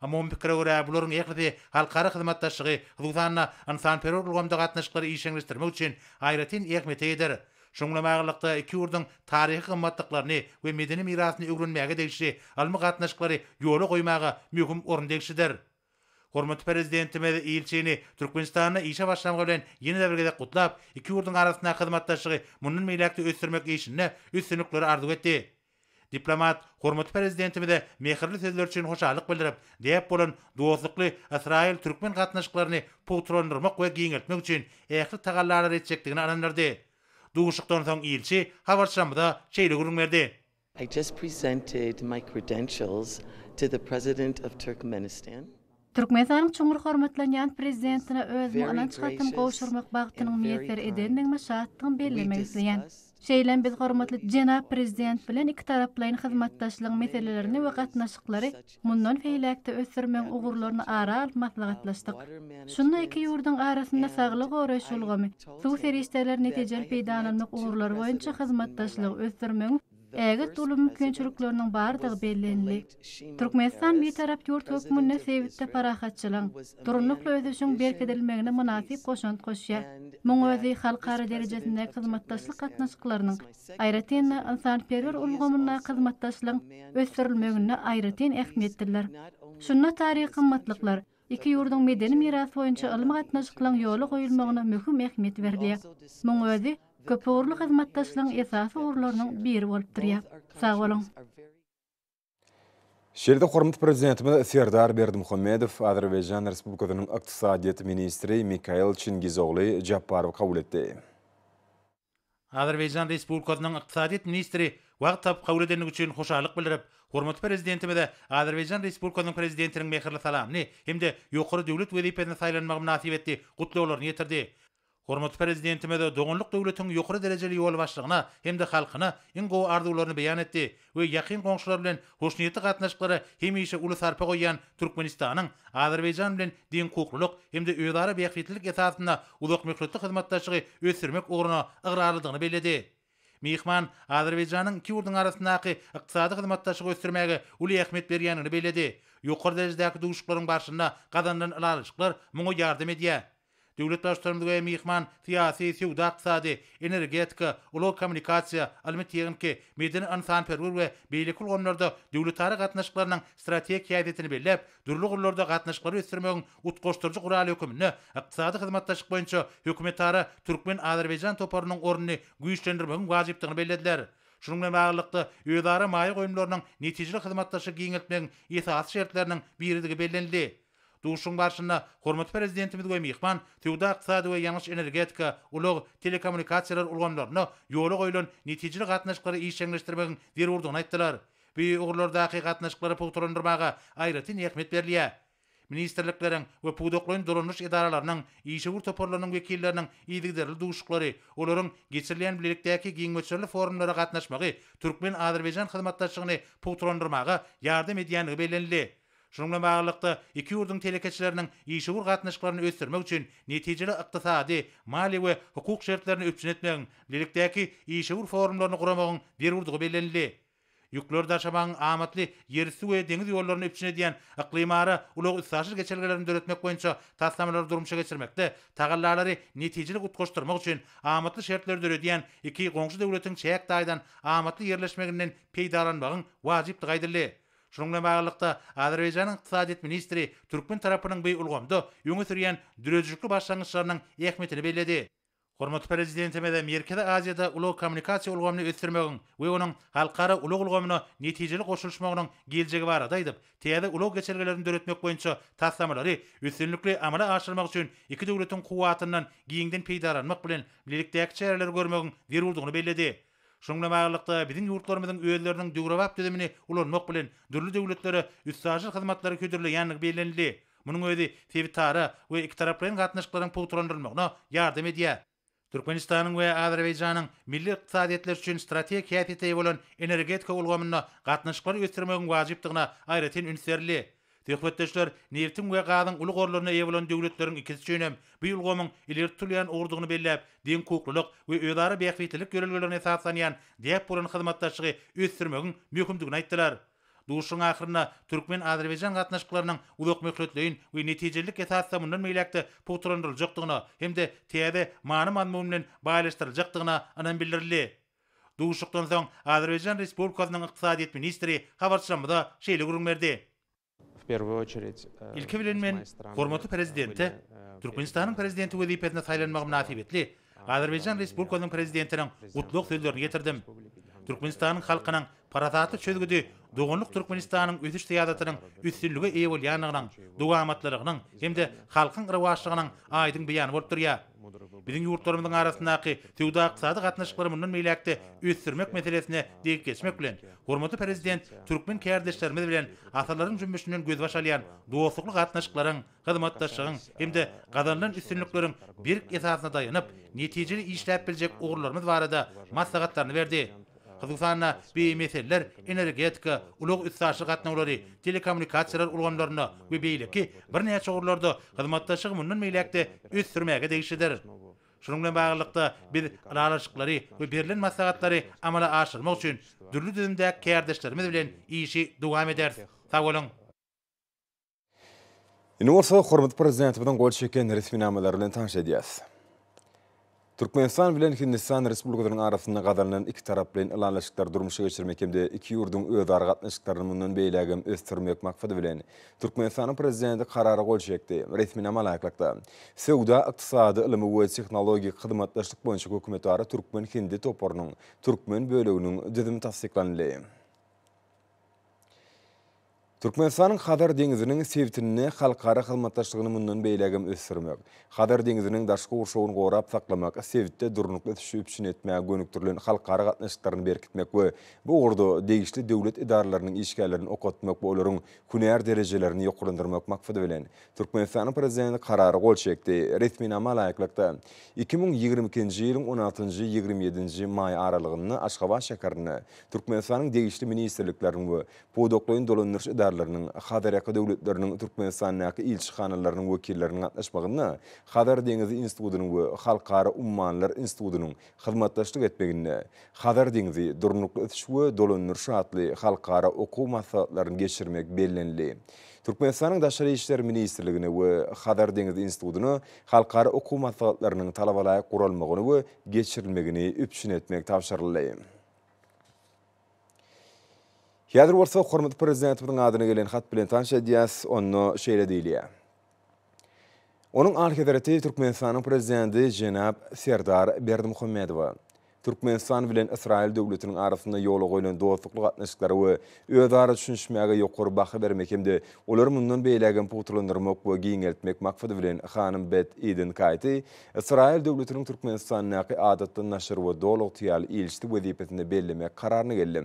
Umumy pikire görä, bularyň ählisi halkara hyzmatdaşlygy, hususan-da, ynsanperwer ulgamda gatnaşyklary işjeňleşdirmek üçin aýratyn ähmiýete eýedir. Şunuň bilen baglylykda, iki ýurduň taryhy gymmatlyklaryny we medeni mirasyny öwrenmäge degişli ylmy gatnaşyklary ýola goýmaga möhüm orun degişlidir. Hormatly Prezidentimiz ilçini Türkmenistanda işe başlamagy bilen ýene-de bir gezek gutlap, iki ýurduň arasyndaky hyzmatdaşlygy mundan beýläk-de ösdürmek işinde üstünlikleri arzuw etdi. Diplomat hormatly Prezidentimize mähirli sözleri üçin hoşallyk bildirip, däp bolan dostlukly ysraýyl-türkmen gatnaşyklaryny pugtalandyrmak we giňeltmek üçin ähli tagallalary etjekdigine ynandyrdy. Duşuşykdan soň ilçi habarçymyza şeýle gürrüň berdi. I just presented my credentials to the President of Turkmenistan. Türkmenistanyň çuňňur hormatlanýan Prezidentine özümiň ynanç hatymy gowşurmak bagtynyň miýesser edendigime şatdygymy bellemek isleýän. Şeýle hem biz hormatly jenap Prezident bilen ikitaraplaýyn hyzmatdaşlygyň meselelerini we gatnaşyklary mundan beýläk-de ösdürmegiň ugurlaryny ara alyp maslahatlaşdyk. Şunda iki ýurduň arasynda saglygy goraýyş ulgamy, suw serişdelerini netijeli peýdalanmak ugurlary boýunça hyzmatdaşlygy ösdürmegiň ägirt uly mümkinçilikleriniň bardygy bellenildi. Türkmenistan Bitarap ýurt hökmünde sebitde parahatçylygyň, durnukly ösüşiň berkidilmegine mynasyp goşant goşýar. Muň özi halkara derejesindäki hyzmatdaşlyk gatnaşyklarynyň, aýratyn-da, ynsanperwer ulgamyndaky hyzmatdaşlygyň ösdürilmeginde aýratyn ähmiýetlidir. Şunda taryhy gymmatlyklar, iki ýurduň medeni mirasy boýunça ylmy gatnaşyklaryň ýola goýulmagyna möhüm ähmiýet berilýär. Muň özi köpugurly hyzmatdaşlygyň esasy ugurlarynyň biri bolup durýar. Sag boluň! Şeýle-de hormatly Prezidentimiz Serdar Berdimuhamedow Azerbaýjan Respublikasynyň ykdysadyýet ministri Mikail Çingizogly Jabbarowy kabul etdi. Azerbaýjan Respublikasynyň ykdysadyýet ministri wagt tapyp kabul edendigi üçin hoşallyk bildirip, hormatly Prezidentimize Azerbaýjan Respublikasynyň Prezidentiniň mähirli salamyny hem-de ýokary döwlet wezipesine saýlanmagy mynasybetli gutlaglaryny ýetirdi. Hormatly Prezidentimiz doganlyk döwletiň ýokary derejeli ýolbaşçylygyna hem-de halkyna iň gowy arzuwlaryny beýan etdi we ýakyn goňşular bilen hoşniýetli gatnaşyklara hemişe uly sarpa goýýan Türkmenistanyň Azerbaýjan bilen deňhukuklylyk hem-de özara bähbitlilik esasynda uzakmöhletli hyzmatdaşlygy ösdürmek ugruna ygrarlydygyny belledi. Myhman Azerbaýjanyň iki ýurduň arasyndaky ykdysady hyzmatdaşlygy ösdürmäge uly ähmiýet berýändigini belledi. Ýokary derejedäki duşuşyklaryň barşynda gazanylan ylalaşyklar muňa ýardam edýär. Döwlet Baştutanymyz we myhman syýasy, söwda-ykdysady, energetika, ulag-kommunikasiýa, ylmy-tehniki, medeni-ynsanperwer we beýleki ulgamlarda döwletara gatnaşyklarynyň strategik häsiýetini belläp, dürli ugurlarda gatnaşyklary ösdürmegiň utgaşdyryjy guraly höküminde ykdysady hyzmatdaşlyk boýunça hökümetara türkmen-azerbaýjan toparynyň ornuny güýçlendirmegiň wajypdygyny bellediler. Şunuň bilen baglylykda, özara maýa goýumlarynyň netijeli hyzmatdaşlygy giňeltmegiň esasy şertleriniň biridigi bellenildi. Duşuşygyň barşynda hormatly Prezidentimiz we myhman söwda-ykdysady we ýangyç-energetika, ulag, telekommunikasiýalar ulgamlarynda ýola goýlan netijeli gatnaşyklary işjeňleşdirmegiň zerurdygyny aýtdylar. Bu ugurlardaky gatnaşyklary pugtalandyrmaga aýratyn ähmiýet berilýär. Ministrlikleriň we pudaklaýyn dolandyryş edaralarynyň, işewür toparlarynyň wekilleriniň yzygiderli duşuşyklary, olaryň geçirilýän bilelikdäki giň möçberli forumlara gatnaşmagy türkmen-azerbaýjan hyzmatdaşlygyny pugtalandyrmaga ýardam edýändigi bellenildi. Şunuň bilen baglylykda, iki ýurduň telekeçileriniň işewür gatnaşyklaryny ösdürmek üçin netijeli ykdysady, maliýe we hukuk şertlerini üpjün etmegiň, bilelikdäki işewür forumlaryny guramagyň zerurdygy bellenildi. Ýükleri daşamagyň amatly ýerüsti we deňiz ýollaryny üpjün edýän yklymara ulag-üstaşyr geçelgelerini döretmek boýunça taslamalary durmuşa geçirmekde tagallalary netijeli utgaşdyrmak üçin amatly şertleri döredýän iki goňşy döwletiň çäk taýdan amatly ýerleşmeginden peýdalanmagyň wajypdygy aýdyldy. Şunuň bilen baglylykda, Azerbaýjanyň ykdysadyýet ministri türkmen tarapynyň bu ulgamda öňe sürýän döredijilikli başlangyçlarynyň ähmiýetini belledi. Hormatly Prezidentimiz Merkezi Aziýada ulag-kommunikasiýa ulgamyny ösdürmegiň we onuň halkara ulag ulgamyna netijeli goşulyşmagynyň geljegi barada aýdyp, täze ulag geçelgelerini döretmek boýunça taslamalary üstünlikli amala aşyrmak üçin iki döwletiň kuwwatyndan giňden peýdalanmak bilen bilelikdäki çäreleri görmegiň zerurdygyny belledi. Şunuň bilen baglylykda, biziň ýurtlarymyzyň özleriniň döwrebap düzümini ulanmak bilen, dürli döwletlere üstaşyr hyzmatlary hödürleýändigi bellenildi. Munuň özi sebitara we ikitaraplaýyn gatnaşyklaryň pugtalandyrylmagyna ýardam edýär. Türkmenistanyň we Azerbaýjanyň milli ykdysadyýetleri üçin strategik häsiýete eýe bolan energetika ulgamynda gatnaşyklary ösdürmegiň wajypdygyna aýratyn üns berildi. Söhbetdeşler nebtiň we gazyň uly gorlaryna eýe bolan döwletleriň ikisi üçin hem bu ulgamyň ileri tutulýan ugurdygyny belläp, deňhukuklylyk we özara bähbitlilik ýörelgelerine esaslanýan däp bolan hyzmatdaşlygy ösdürmegiň möhümdigini aýtdylar. Duşuşygyň ahyrynda türkmen-azerbaýjan gatnaşyklarynyň uzakmöhletleýin we netijelilik esasda mundan beýläk-de pugtalandyryljakdygyna hem-de täze many-mazmun bilen baýlaşdyryljakdygyna ynam bildirildi. Duşuşykdan soň Azerbaýjan Respublikasynyň ykdysadyýet ministri habarçylarymyza şeýle gürrüň berdi. Ilki bilen men hormatly Prezidente Türkmenistanyň Prezidenti wezipesine saýlanmagy mynasybetli Azerbaýjan Respublikasynyň Prezidentiniň gutlag sözlerini ýetirdim. Türkmenistanyň halkynyň parasatly çözgüdi. doganlyk Türkmenistanyň ösüş syýasatynyň üstünlige eýe bolýandygynyň, dowamatlylygynyň hem-de halkyň rowaçlygynyň aýdyň beýany bolup durýar. Biziň ýurtlarymyzyň arasyndaky söwda-ykdysady gatnaşyklary mundan beýläk-de ösdürmek meselesine degip geçmek bilen, hormatly Prezident türkmen kärdeşlerimiz bilen asyrlaryň jümmüşinden gözbaş alýan dostlukly gatnaşyklaryň, hyzmatdaşlygyň hem-de gazanylan üstünlikleriň berk esasyna daýanyp, netijeli işläp biljek ugurlarymyz barada maslahatlaryny berdi. Hususan-da, bu meseleler energetika, ulag-üstaşyr gatnawlary, telekommunikasiýalar ulgamlarynda we beýleki birnäçe ugurlarda hyzmatdaşlygy mundan beýläk-de ösdürmäge degişlidir. Şunuň bilen baglylykda, biz ylalaşyklary we berlen maslahatlary amala aşyrmak üçin dürli düzümdäki kärdeşlerimiz bilen işi dowam ederis. Sag boluň! Indi bolsa hormatly Prezidentimiziň gol çeken resminamalary bilen tanyş edýäris. Türkmenistan bilen Hindistan Respublikasynyň arasynda gazanylan ikitaraplaýyn ylalaşyklary durmuşa geçirmek hem-de iki ýurduň özara gatnaşyklaryny mundan beýlägem ösdürmek maksady bilen, Türkmenistanyň Prezidenti Karara gol çekdi. Resminama laýyklykda, Söwda, ykdysady, ylmy we tehnologik hyzmatdaşlyk boýunça hökümetara türkmen-hindi toparynyň türkmen böleginiň düzümi tassyklanyldy. Türkmenistanyň Hazar deňziniň sebitinde halkara hyzmatdaşlygyny mundan beýlägem ösdürmek, Hazar deňziniň daşky gurşawyny gorap saklamak, sebitde durnukly ösüşi üpjün etmäge gönükdirilen halkara gatnaşyklaryny berkitmek we bu ugurda degişli döwlet edaralarynyň işgärlerini okatmak we olaryň hünär derejelerini ýokarlandyrmak maksady bilen, Türkmenistanyň Prezidenti Karara gol çekdi. Resminama laýyklykda, 2022-nji ýylyň on altynjy, 27-nji maý aralygynda Aşgabat şäherinde Türkmenistanyň degişli ministrlikleriniň we pudaklaýyn dolandyryş edaralarynyň, Hazarýaka döwletleriniň Türkmenistandaky ilçihanalarynyň wekilleriniň gatnaşmagynda Hazar deňizi institutynyň we Halkara ummanlar institutynyň hyzmatdaşlyk etmeginde Hazar deňizi, durnukly ösüş we dolandyryş atly halkara okuw maslahatlaryny geçirmek bellenildi. Türkmenistanyň Daşary işler ministrligine we Hazar deňizi institutyna halkara okuw maslahatlarynyň talabalaýyk guralmagyny we geçirilmegini üpjün etmek tabşyryldy. Häzir bolsa hormatly Prezidentimiziň adyna gelen hat bilen tanyş edýäs, onda şeýle diýilýär. Onuň Alyhezreti Türkmenistanyň Prezidenti jenap Serdar Berdimuhamedowa Türkmenistan bilen Ysraýyl döwletiniň arasynda ýola goýlan dostlukly gatnaşyklara we özara düşünişmäge ýokary baha bermek hem-de olary mundan beýlägem pugtalandyrmak we giňeltmek maksady bilen hanym Bet Eden Kaýty Ysraýyl döwletiniň Türkmenistandaky Adatdan daşary we Doly ygtyýarly ilçisi wezipesinde bellemek kararyna geldi.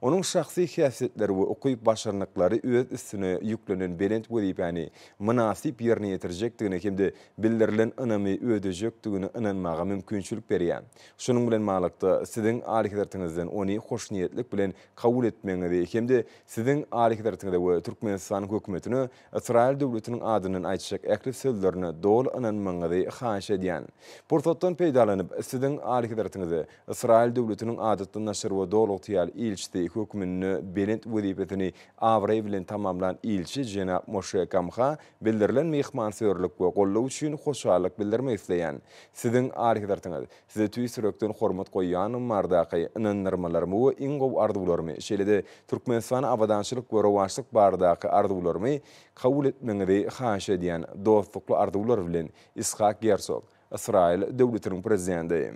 Onuň şahsy häsiýetleri we ukyp-başarnyklary öz üstüne ýüklenen belent wezipäni mynasyp ýerine ýetirjekdigine hem-de bildirilen ynamy ödejekdigine ynanmaga mümkinçilik berýär. Şunuň bilen baglylykda, Siziň Alyhezretiňizden ony hoşniýetlik bilen kabul etmegiňizi hem-de Siziň Alyhezretiňize we Türkmenistanyň Hökümetine Ysraýyl döwletiniň adyndan aýtjak ähli sözlerine doly ynanmagyňyzy haýyş edýän. Pursatdan peýdalanyp, Siziň Alyhezretiňize Ysraýyl döwletiniň adatdan daşary we doly ygtyýarly ilçisi hökmünde belent wezipesini abraý bilen tamamlan ilçi jenap Moşe Kamha bildirilen myhmansöýerlik we goldaw üçin hoşallyk bildirmek isleýän. Siziň Alyhezretiňiz, Size tüýs ýürekden hormat goýýanym baradaky ynandyrmalarymy we iň gowy arzuwlarymy, şeýle-de Türkmenistana abadançylyk we rowaçlyk baradaky arzuwlarymy kabul etmegiňizi haýyş edýän. Dostlukly arzuwlar bilen, Ishak Gersog, Ysraýyl Döwletiniň Prezidenti.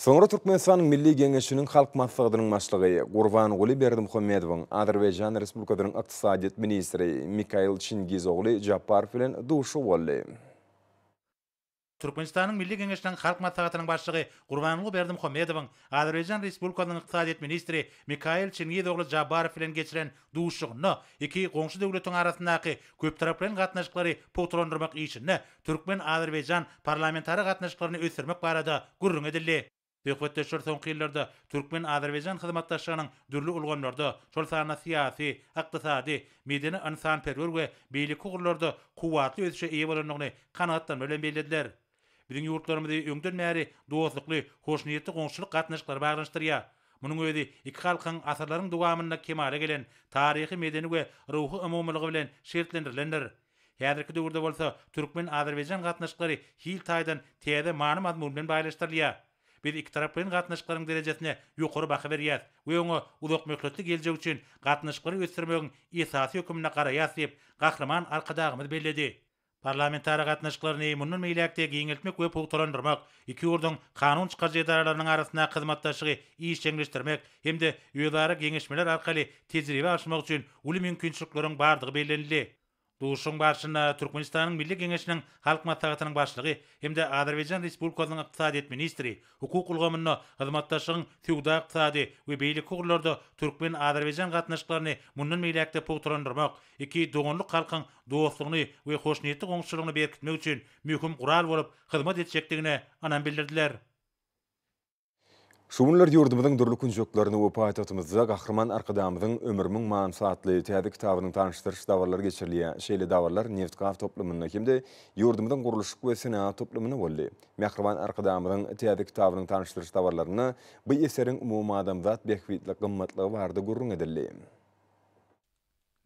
Soňra Türkmenistanyň Milli Geňeşiniň Halk Maslahatynyň Başlygy Gurbanguly Berdimuhamedowyň Azerbaýjan Respublikasynyň ykdysadyýet ministri Mikail Çingiz ogly Japbarow bilen duşuşygy boldy. Türkmenistanyň Milli Geňeşiniň Halk Maslahatynyň Başlygy Gurbanguly Berdimuhamedowyň Azerbaýjan Respublikasynyň ykdysadyýet ministri Mikail Çingiz ogly Jabbarow bilen geçiren duşuşygynda iki goňşy döwletiň arasyndaky köptaraplaýyn gatnaşyklary pugtalandyrmak işinde türkmen-azerbaýjan parlamentara gatnaşyklaryny ösdürmek barada gürrüň edildi. Söhbetdeşler soňky ýyllarda türkmen-azerbaýjan hyzmatdaşlygynyň dürli ulgamlarda, şol sanda syýasy, ykdysady, medeni-ynsanperwer we beýleki ugurlarda kuwwatly ösüşe eýe bolandygyny kanagatlanma bilen bellediler. Biziň ýurtlarymyzy öňden bäri dostlukly, hoşniýetli goňşuçylyk gatnaşyklary baglanyşdyrýar. Munuň özi iki halkyň asyrlaryň dowamynda kemala gelen taryhy-medeni we ruhy umumylygy bilen şertlendirilendir. Häzirki döwürde bolsa türkmen-azerbaýjan gatnaşyklary hil taýdan täze many-mazmun bilen baýlaşdyrylýar. Biz ikitaraplaýyn gatnaşyklaryň derejesine ýokary baha berýäris we oňa uzakmöhletli geljek üçin gatnaşyklary ösdürmegiň esasy höküminde garaýarys diýip, Gahryman Arkadagymyz belledi. Parlamentara gatnaşyklaryny mundan beýläk-de giňeltmek we pugtalandyrmak, iki ýurduň kanun çykaryjy edaralarynyň arasyndaky hyzmatdaşlygy işjeňleşdirmek hem-de özara geňeşmeler arkaly tejribe alyşmak üçin uly mümkinçilikleriň bardygy bellenildi. Duşuşygyň barşynda Türkmenistanyň Milli Geňeşiniň Halk Maslahatynyň Başlygy hem-de Azerbaýjan Respublikasynyň ykdysadyýet ministri hukuk ulgamynda hyzmatdaşlygyň söwda-ykdysady we beýleki ugurlarda türkmen-azerbaýjan gatnaşyklaryny mundan beýläk-de pugtalandyrmak, iki doganlyk halkyň dostlugyny we hoşniýetli goňşuçylygyny berkitmek üçin möhüm gural bolup hyzmat etjekdigine ynam bildirdiler. Şu günler ýurdumyzyň dürli künjeklerinde we paýtagtymyzda Gahryman Arkadagymyzyň Ömrümiň manysy atly täze kitabynyň tanyşdyryş dabaralary geçirilýär. Şeýle dabaralar nebitgaz toplumynda hem-de ýurdumyzyň gurluşyk we senagat toplumynda boldy. Mähriban Arkadagymyzyň täze kitabynyň tanyşdyryş dabaralarynda bu eseriň umumadamzat bähbitli gymmatlygy barada gürrüň edildi.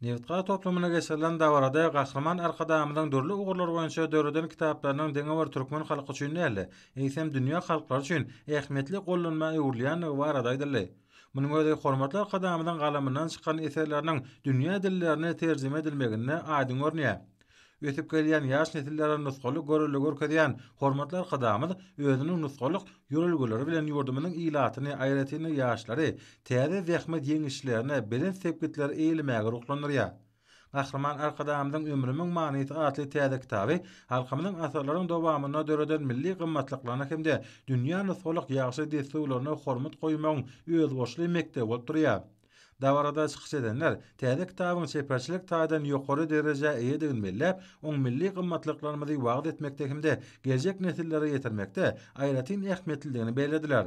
Nebitgaz toplumynda geçirilen dabarada Gahryman Arkadagymyzyň dürli ugurlar boýunça döreden kitaplarynyň diňe bir türkmen halky üçin däl-de, eýsem, dünýä halklary üçin ähmiýetli gollanma öwrülýändigi barada aýdyldy. Munuň özi hormatly Arkadagymyzyň galamyndan çykan eserleriniň dünýä dillerine terjime edilmeginde aýdyň görünýär. Ösüp gelýän ýaş nesillere nusgalyk görelde görkezýän hormatly Arkadagymyz özüniň nusgalyk ýörelgeleri bilen ýurdumyzyň ilatyny, aýratyn-da ýaşlary täze zähmet ýeňişlerine, belent sepgitlere eýlemäge ruhlandyrýar. Gahryman Arkadagymyzyň Ömrümiň manysy atly täze kitaby halkymyzyň asyrlaryň dowamynda döreden milli gymmatlyklaryna hem-de dünýä nusgalyk ýagşy dessurlaryna hormat goýmagyň özboluşly mekdebi bolup durýar. Dabarada çykyş edenler täze kitabyň çeperçilik taýdan ýokary derejä eýedigini belläp, oň milli gymmatlyklarymyzy wagyz etmekde hem-de geljek nesillere ýetirmekde aýratyn ähmiýetlidigini bellediler.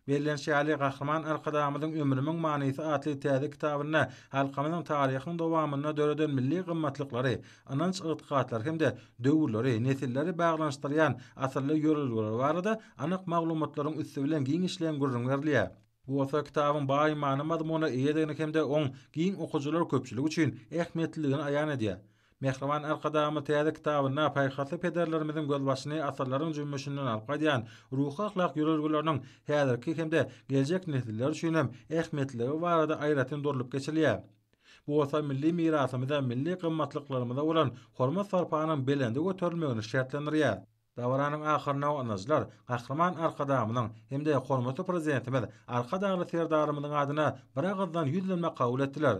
Bellenişi ýaly, Gahryman Arkadagymyzyň Ömrümiň manysy atly täze kitabynda halkymyzyň taryhyň dowamynda döreden milli gymmatlyklary, ynanç-ygtykatlary hem-de döwürleri, nesilleri baglanyşdyrýan asylly ýörelgeleri barada anyk maglumatlaryň üsti bilen giňişleýin gürrüň berilýär. Bu bolsa kitabyň baý many-mazmuna eýedigini hem-de oň giň okyjylar köpçüligi üçin ähmiýetliligini aýan edýär. Mähriban Arkadagymyz täze kitabynda paýhasly pederlerimiziň gözbaşyny asyrlaryň jümmüşinden alyp gaýdýan ruhy-ahlak ýörelgeleriniň häzirki hem-de geljek nesiller üçin hem ähmiýetliligi barada aýratyn durlup geçilýär. Bu bolsa milli mirasymyza, milli gymmatlyklarymyza bolan hormat-sarpanyň belende göterilmegini şertlendirýär. Dabaranyň ahyrynda gatnaşyjylar Gahryman Arkadagymyzyň hem-de hormatly Prezidentimiz Arkadagly Serdarymyzyň adyna biragyzdan ýüzlenme kabul etdiler.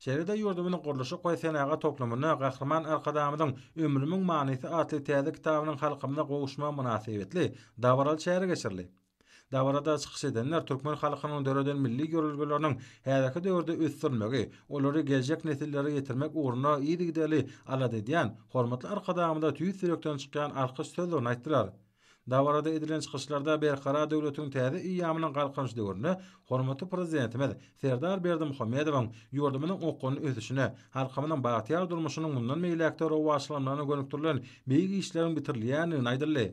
Şeýle-de ýurdumyzyň gurluşyk we senagat toplumynda Gahryman Arkadagymyzyň Ömrümiň manysy atly täze kitabynyň halkymyza gowuşmagy mynasybetli dabaraly çäre geçirildi. Dabarada çykyş edenler türkmen halkynyň döreden milli ýörelgeleriniň häzirki döwürde ösdürilmegi, olary geljek nesillere ýetirmek ugrunda yzygiderli alada edýän hormatly Arkadagymyza tüýs ýürekden çykýan alkyş sözlerini aýtdylar. Dabarada edilen çykyşlarda Berkarar döwletiň täze eýýamynyň Galkynyş döwründe hormatly Prezidentimiz Serdar Berdimuhamedowyň ýurdumyzyň okgunly ösüşine, halkymyzyň bagtyýar durmuşynyň mundan beýläk-de rowaçlanmagyna gönükdirilen beýik işleriň bitirilýändigini aýdyldy.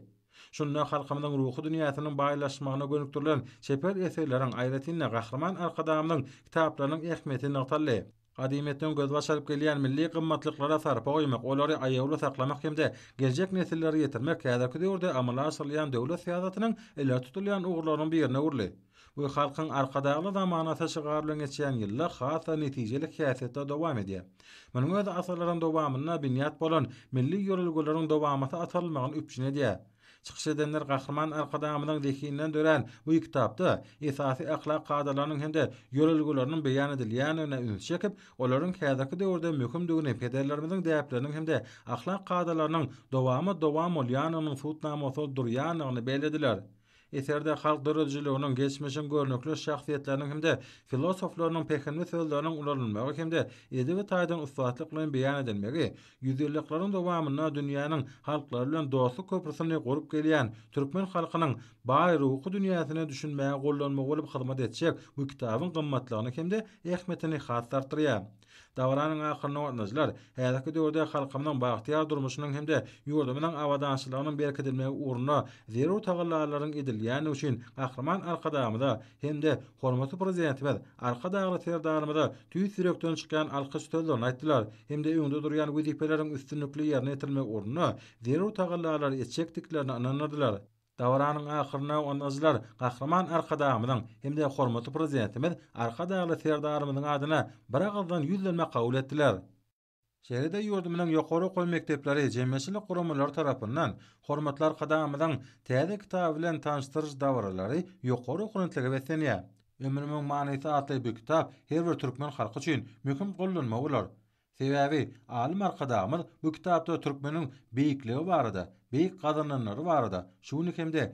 Şunda halkymyzyň ruhy dünýäsiniň baýlaşmagyna gönükdirilen çeper eserleriň, aýratyn-da, Gahryman Arkadagymyzyň kitaplarynyň ähmiýeti nygtaldy. Gadymyýetden gözbaş alyp gelýän milli gymmatlyklara sarpa goýmak, olary aýawly saklamak hem-de geljek nesillere ýetirmek häzirki döwürde amala aşyrylýan döwlet syýasatynyň ileri tutulýan ugurlarynyň birine öwrüldi. Bu Halkyň Arkadagly zamanasy şygary bilen geçýän ýylda has-da netijeli häsiýetde dowam edýär. Munuň özi asyrlaryň dowamynda binýat bolan milli ýörelgeleriň dowamaty atarylmagyny üpjün edýär. Çykyş edenler Gahryman Arkadagymyzyň zehininden dörän bu kitapda esasy ahlak kadalarynyň hem-de ýörelgeleriniň beýan edilýändigine ünsi çekip, olaryň häzirki döwürde möhümdigini, pederlerimiziň däpleriniň hem-de ahlak kadalarynyň dowamat-dowam bolýandygynyň subutnamasy bolup durýandygyny bellediler. Eserde halk döredijiliginiň, geçmişiň görnükli şahsyýetleriniň hem-de filosoflarynyň pähimli sözleriniň ulanylmagy hem-de edebi taýdan ussatlyk bilen beýan edilmegi ýüzýyllyklaryň dowamynda dünýäniň halklary bilen dostluk köprüsini gurup gelýän türkmen halkynyň baý ruhy dünýäsine düşünmäge gollanma bolup hyzmat etjek bu kitabyň gymmatlygyny hem-de ähmiýetini has-da artdyrýar. Dabaranyň ahyrynda gatnaşyjylar häzirki döwürde halkymyzyň bagtyýar durmuşynyň hem-de ýurdumyzyň abadançylygynyň berkidilmegi ugrunda zerur tagallalaryň edilýändigi üçin Gahryman Arkadagymyza hem-de hormatly Prezidentimiz Arkadagly Serdarymyza tüýs ýürekden çykýan alkyş sözlerini aýtdylar hem-de öňde durýan wezipeleriň üstünlikli ýerine ýetirilmegi ugrunda zerur tagallalary etjekdiklerine ynandyrdylar. Dabaranyň ahyrynda gatnaşyjylar Gahryman Arkadagymyzyň hem-de hormatly Prezidentimiz Arkadagly Serdarymyzyň adyna biragyzdan ýüzlenme kabul etdiler. Şeýle-de ýurdumyzyň ýokary okuw mekdepleri, jemgyýetçilik guramalary tarapyndan hormatly Arkadagymyzyň täze kitaby bilen tanyşdyryş dabaralary ýokary ruhubelentlige beslenýär. Ömrümiň manysy atly bu kitap her bir türkmen halky üçin möhüm gollanma bolar. Sebäbi alym Arkadagymyz bu kitapda türkmeniň beýikligi barada, beýik gazananlary barada şu günki hem-de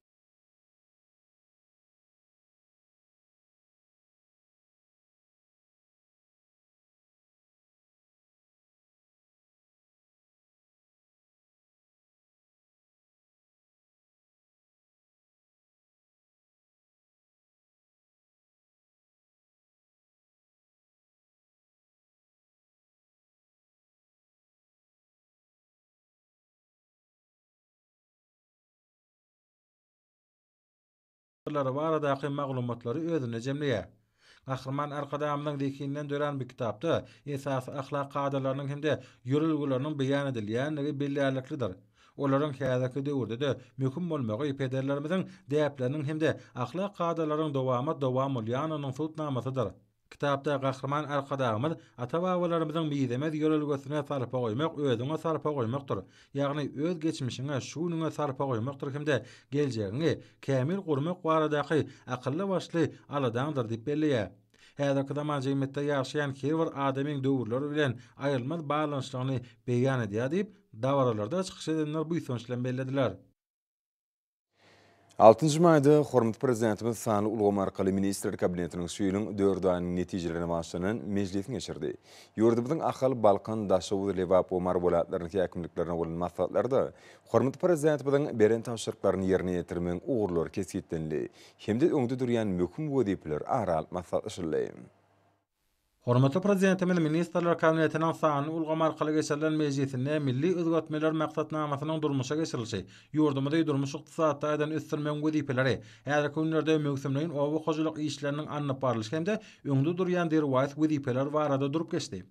Lary baradaky maglumatlary özünde jemleýär. Gahryman Arkadagymyzyň zehininden dörän bu kitapda esasy ahlak kadalarynyň hem-de ýörelgeleriniň beýan edilýändigi bellärliklidir. Olaryň häzirki döwürde-de möhüm bolmagy pederlerimiziň däpleriniň hem-de ahlak kadalaryň dowamat-dowam bolýandygynyň subutnamasydyr. Kitapda Gahryman Arkadagymyz ata-babalarymyzyň mizemez ýörelgesine sarpa goýmak özüňe sarpa goýmakdyr, ýagny öz geçmişiňe, şu günüňe sarpa goýmakdyr hem-de geljegiňi kämil gurmak baradaky akylly-başly aladaňdyr diýip belleýär. Häzirki zaman jemgyýetde ýaşaýan her bir adamyň döwürler bilen aýrylmaz baglanyşlygyny beýan edýär diýip, dabaralarda çykyş edenler buýsanç bilen bellediler. Altynjy maýda hormatly Prezidentimiz sanly ulgam arkaly Ministrler Kabinetiniň şu ýylyň dört aýynyň netijelerine bagyşlanan mejlisini geçirdi. Ýurdumyzyň Ahal, Balkan, Daşoguz, Lebap we Mary welaýatlarynyň häkimliklerine bolan maslahatlarda hormatly Prezidentimiziň beren tabşyryklaryny ýerine ýetirmegiň ugurlary kesgitlenildi hem-de öňde durýan möhüm wezipeler ara alyp maslahatlaşyldy. Hormatly Prezidentimiz Ministrler Kabinetiniň sanly ulgam arkaly geçirilen mejlisinde Milli özgertmeler maksatnamasynyň durmuşa geçirilişi, ýurdumyzy durmuş-ykdysady taýdan ösdürmegiň wezipeleri, häzirki günlerde möwsümleýin oba hojalyk işleriniň alnyp barlyşy hem-de öňde durýan derwaýys wezipeler barada durup geçdi.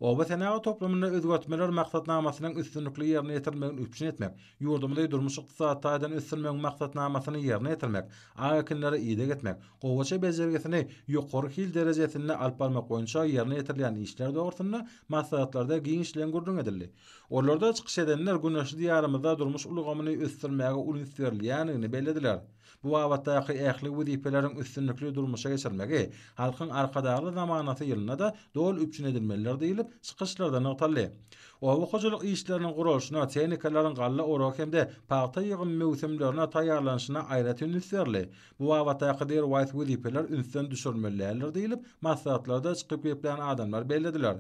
Oba senagat toplumynda özgertmeler maksatnamasynyň üstünlikli ýerine ýetirilmegini üpjün etmek, ýurdumyzy durmuş-ykdysady taýdan ösdürmegiň maksatnamasyny ýerine ýetirmek, ak ekinlere ideg etmek, Gowaça bejergisini ýokary hil derejesinde alyp barmak boýunça ýerine ýetirilýän işler dogrusynda maslahatlarda giňişleýin gürrüň edildi. Olarda çykyş edenler güneşli Diýarymyzda durmuş ulgamyny ösdürmäge uly üns berilýändigini bellediler. Bu babatdaky ähli wezipeleriň üstünlikli durmuşa geçirilmegi Halkyň Arkadagly zamanasy ýylynda-da doly üpjün edilmelidir diýlip, çykyşlarda nygtaldy. Oba hojalyk işleriniň guralyşyna, tehnikalaryň galla oragy hem-de pagta ýygymy möwsümlerine taýýarlanyşyna aýratyn üns berildi. Bu babatdaky derwaýys wezipeler ünsden düşürilmeli däldir diýlip, maslahatlarda çykyp geplän adamlar bellediler.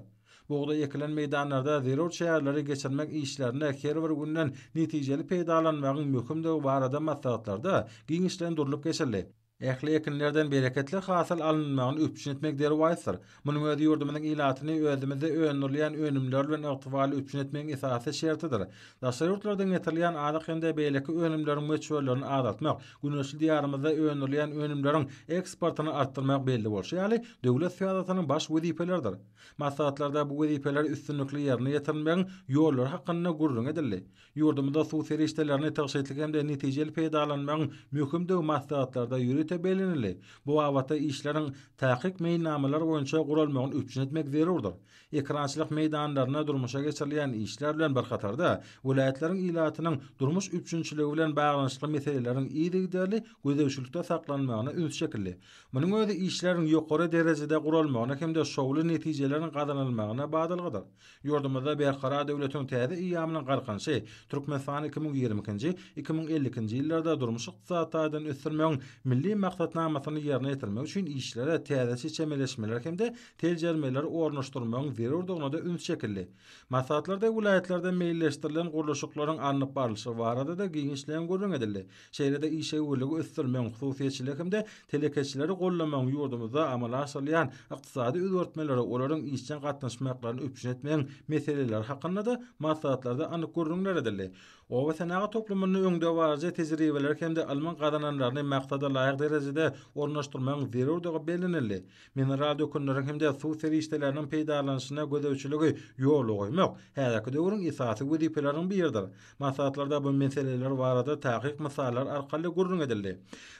Bugdaý ekilen meýdanlarda zerur çäreleri geçirmek işlerinde her bir günden netijeli peýdalanmagyň möhümdigi barada maslahatlarda giňişleýin durlup geçildi. Ähli ekinlerden bereketli hasyl alynmagyny üpjün etmek derwaýysdyr. Munuň özi ýurdumyzyň ilatyny özümizde öndürilýän önümler bilen ygtybarly üpjün etmegiň esasy şertidir. Daşary ýurtlardan getirilýän azyk hem-de beýleki önümleriň möçberlerini azaltmak, güneşli Diýarymyzda öndürilýän önümleriň eksportyny artdyrmak belli bolşy ýaly, döwlet syýasatynyň baş wezipeleridir. Maslahatlarda bu wezipeleri üstünlikli ýerine ýetirmegiň ýollary hakynda gürrüň edildi. Ýurdumyzda suw serişdelerini tygşytly hem-de netijeli peýdalanmagyň möhümdigi maslahatlarda ýörite bellenildi. Bu babatda işleriň takyk meýilnamalar boýunça guralmagyny üpjün etmek zerurdyr. Ekerançylyk meýdanlarynda durmuşa geçirilýän işler bilen bir hatarda, welaýatlaryň ilatynyň durmuş üpjünçiligi bilen baglanyşykly meseleleriň yzygiderli gözegçilikde saklanmagyna üns çekildi. Munuň özi işleriň ýokary derejede guralmagyna hem-de şowly netijeleriň gazanylmagyna badalgadyr. Ýurdumyzda Berkarar döwletiň täze eýýamynyň Galkynyşy, Türkmenistany 2022-nji, 2052-nji ýyllarda durmuş-ykdysady taýdan ösdürmegiň Milli maksatnamasyny ýerine ýetirmek üçin işlere täzeçe çemeleşmeler hem-de seljermeleri ornaşdyrmagyň zerurdygyna-da üns çekildi. Maslahatlarda welaýatlarda meýilleşdirilen gurluşyklaryň alnyp barlyşy barada-da giňişleýin gürrüň edildi. Şeýle-de işewürligi ösdürmegiň, hususyýetçiligi hem-de telekeçileri goldamagyň ýurdumyzda amala aşyrylýan ykdysady özgertmelere olaryň işjeň gatnaşmaklaryny üpjün etmegiň meseleleri hakynda-da maslahatlarda anyk gürrüňler edildi. Oba senagat toplumynda öňdebaryjy tejribeleri hem-de ylmyň gazananlaryny maksada laýyk. derejede ornaşdyrmagyň zerurdygy bellenildi. Mineral dökünleriň hem-de suw serişdeleriniň peýdalanyşyna gözegçiligi ýola goýmak häzirki döwrüň esasy wezipeleriniň biridir. Maslahatlarda bu meseleler barada takyk mysallar arkaly gürrüň edildi.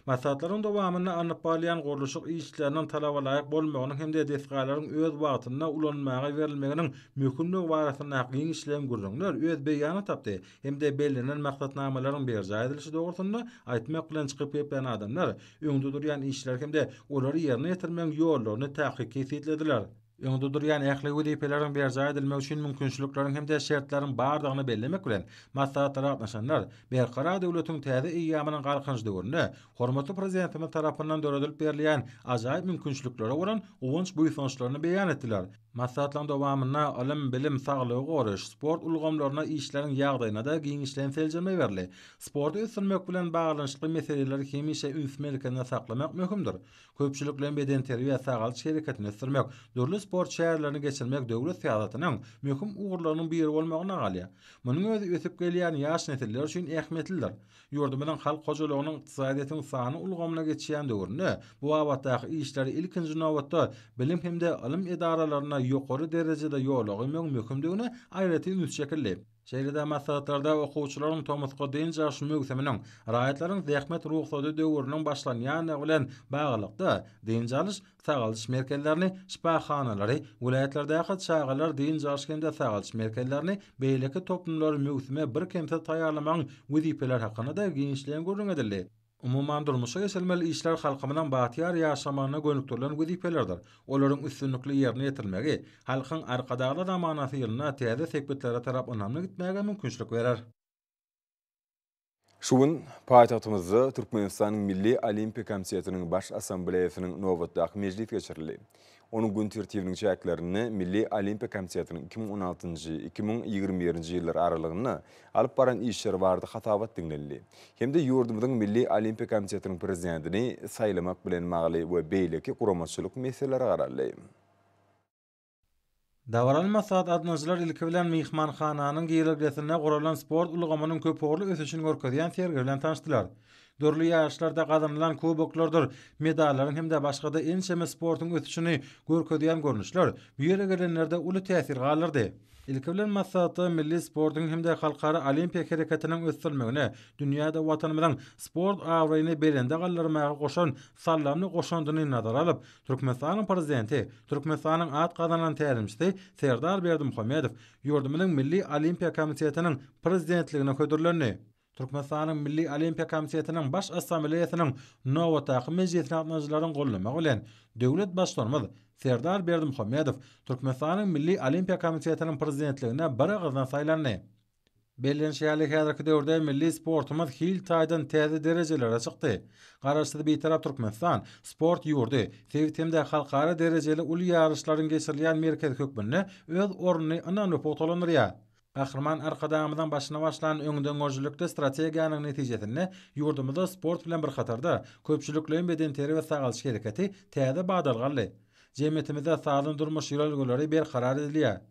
Maslahatlaryň dowamynda alnyp barylýan gurluşyk işleriniň talabalaýyk bolmagynyň hem-de desgalaryň öz wagtynda ulanmaga berilmeginiň möhümdigi barasyndaky giňişleýin gürrüňler öz beýanyny tapdy hem-de bellenen maksatnamalaryň berjaý edilişi dogrusynda aýtmak bilen çykyp geplän adamlar öňde durýan işleri hem-de olary ýerine ýetirmegiň ýollaryny takyk kesgitlediler. Öňde durýan ähli wezipeleriň berjaý edilmegi üçin mümkinçilikleriň hem-de şertleriň bardygyny bellemek bilen, maslahatlara gatnaşanlar Berkarar döwletiň täze eýýamynyň Galkynyş döwründe hormatly Prezidentimiz tarapyndan döredilip berilýän ajaýyp mümkinçiliklere bolan guwanç-buýsançlaryny beýan etdiler. Maslahatlaryň dowamynda ylym, bilim, saglygy goraýyş, sport ulgamlarynda işleriň ýagdaýyna-da giňişleýin seljerme berildi. Sporty ösdürmek bilen baglanyşykly meseleleri hemişe üns merkezinde saklamak möhümdir. Köpçülikleýin bedenterbiýe-sagaldyş hereketini ösdürmek, dürli sport çärelerini geçirmek döwlet syýasatynyň möhüm ugurlarynyň biri bolmagyna galýar. Munuň özi ösüp gelýän ýaş nesiller üçin ähmiýetlidir. Ýurdumyzyň halk hojalygynyň ykdysadyýetiň sanly ulgamyna geçýän döwründe bu babatdaky işleri ilkinji nobatda bilim hem-de ylym edaralarynda ýokary derejede ýola goýmagyň möhümdigine aýratyn üns çekildi. Şeýle-de maslahatlarda okuwçylaryň tomusky dynç alyş möwsüminiň, raýatlaryň zähmet rugsady döwrüniň başlanýandygy bilen baglylykda, dynç alyş, sagaldyş merkezlerini, şypahanalary, welaýatlardaky çagalar dynç alyş hem-de sagaldyş merkezlerini, beýleki toplumlary möwsüme birkemsiz taýýarlamagyň wezipeleri hakynda-da giňişleýin gürrüň edildi. Umuman, durmuşa geçirilmeli işler halkymyzyň bagtyýar ýaşamagyna gönükdirilen wezipelerdir. Olaryň üstünlikli ýerine ýetirilmegi Halkyň Arkadagly zamanasy ýylynda täze sepgitlere tarap ynamly gitmäge mümkinçilik berer. Şu gün paýtagtymyzda Türkmenistanyň Milli Olimpiýa komitetiniň Baş Assambleýasynyň nobatdaky mejlisi geçirildi. Onuň gün tertibiniň çäklerinde Milli Olimpiýa komitetiniň 2016-njy, 2021-nji ýyllar aralygynda alyp baran işleri barada hasabat diňlenildi hem-de ýurdumyzyň Milli Olimpiýa komitetiniň prezidentini saýlamak bilen bagly we beýleki guramaçylyk meselelere garaldy. Dabaraly maslahat gatnaşyjylar ilki bilen myhmanhananyň girelgesinde guralan sport ulgamynyň köpugurly ösüşini görkezýän sergi bilen tanyşdylar. Dürli ýaryşlarda gazanylan kuboklardyr medallaryň hem-de başga-da ençeme sportuň ösüşini görkezýän görnüşler bu ýere gelenlerde uly täsir galdyrdy. Ilki bilen maslahatda milli sportuň hem-de halkara olimpiýa hereketiniň ösdürilmegine, dünýäde Watanymyzyň sport abraýyny belende galdyrmaga goşan saldamly goşandyny nazara alyp, Türkmenistanyň Prezidenti, Türkmenistanyň at gazanan tälimçisi Serdar Berdimuhamedow ýurdumyzyň Milli Olimpiýa komitetiniň prezidentligine hödürlendi. Türkmenistanyň Milli Olimpiýa komitetiniň Baş Assambleýasynyň nobatdaky mejlisine gatnaşyjylaryň goldamagy bilen, döwlet Baştutanymyz Serdar Berdimuhamedow Türkmenistanyň Milli Olimpiýa komitetiniň prezidentligine biragyzdan saýlandy. Bellenişi ýaly, häzirki döwürde milli sportumyz hil taýdan täze derejelere çykdy. Garaşsyz Bitarap Türkmenistan sport ýurdy, sebit hem-de halkara derejeli uly ýaryşlaryň geçirilýän merkezi hökmünde öz ornuny ynamly pugtalandyrýar. Gahryman Arkadagymyzyň başyny başlan öňdengörüjilikli strategiýanyň netijesinde ýurdumyzda sport bilen bir hatarda, köpçülikleýin bedenterbiýe-sagaldyş hereketi täze badalga aldy. Jemgyýetimizde sagdyn durmuş ýörelgeleri berkarar edilýär.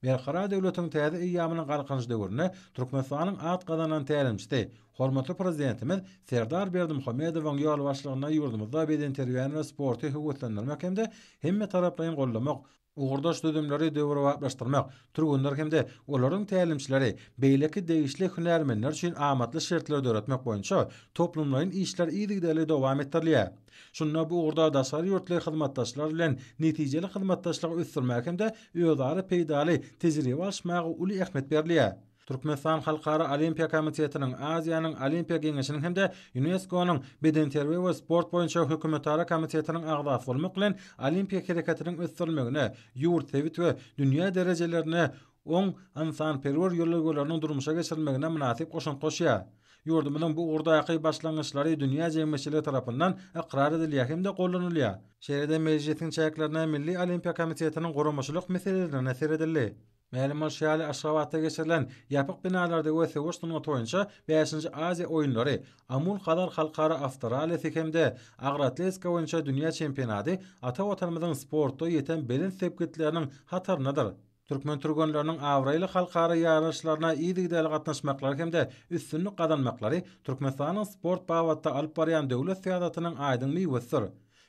Berkarar döwletiň täze eýýamynyň Galkynyş döwründe Türkmenistanyň at gazanan tälimçisi, hormatly Prezidentimiz Serdar Berdimuhamedowyň ýolbaşçylygynda ýurdumyzda bedenterbiýäni we sporty höweslendirmek hem-de hemmetaraplaýyn goldamak, ugurdaş düzümleri döwrebaplaşdyrmak, türgenler hem-de olaryň tälimçileri, beýleki degişli hünärmenler üçin amatly şertleri döretmek boýunça toplumlaýyn işler yzygiderli dowam etdirilýär. Şunda bu ugurda daşary ýurtly hyzmatdaşlar bilen netijeli hyzmatdaşlygy ösdürmäge hem-de özara peýdaly tejribe alyşmaga uly ähmiýet berilýär. Türkmenistan Halkara Olimpiýa komitetiniň, Aziýanyň Olimpiýa geňeşiniň hem-de Ýunesko-nyň Bedenterbiýe we sport boýunça hökümetara komitetiniň agzasy bolmak bilen, olimpiýa hereketiniň ösdürilmegine, ýurt, sebit we dünýä derejelerinde oň ynsanperwer ýörelgeleriniň durmuşa geçirilmegine mynasyp goşant goşýar. Ýurdumyzyň bu ugurdaky başlangyçlary dünýä jemgyýetçiligi tarapyndan ykrar edilýär hem-de goldanylýar. Şeýle-de mejlisiň çäklerinde Milli Olimpiýa komitetiniň guramaçylyk meselelerine seredildi. Mälim bolşy ýaly, Aşgabatda geçirilen ýapyk binalarda we söweş sungaty boýunça bäşinji Aziýa oýunlary, Amul-Hazar halkara awtorallisi hem-de agyr atletika boýunça dünýä çempionady ata Watanymyzyň sportda ýeten belent sepgitleriniň hataryndadyr. Türkmen türgenleriniň abraýly halkara ýaryşlaryna yzygiderli gatnaşmaklary hem-de üstünlik gazanmaklary Türkmenistanyň sport babatda alyp barýan döwlet syýasatynyň aýdyň miwesidir.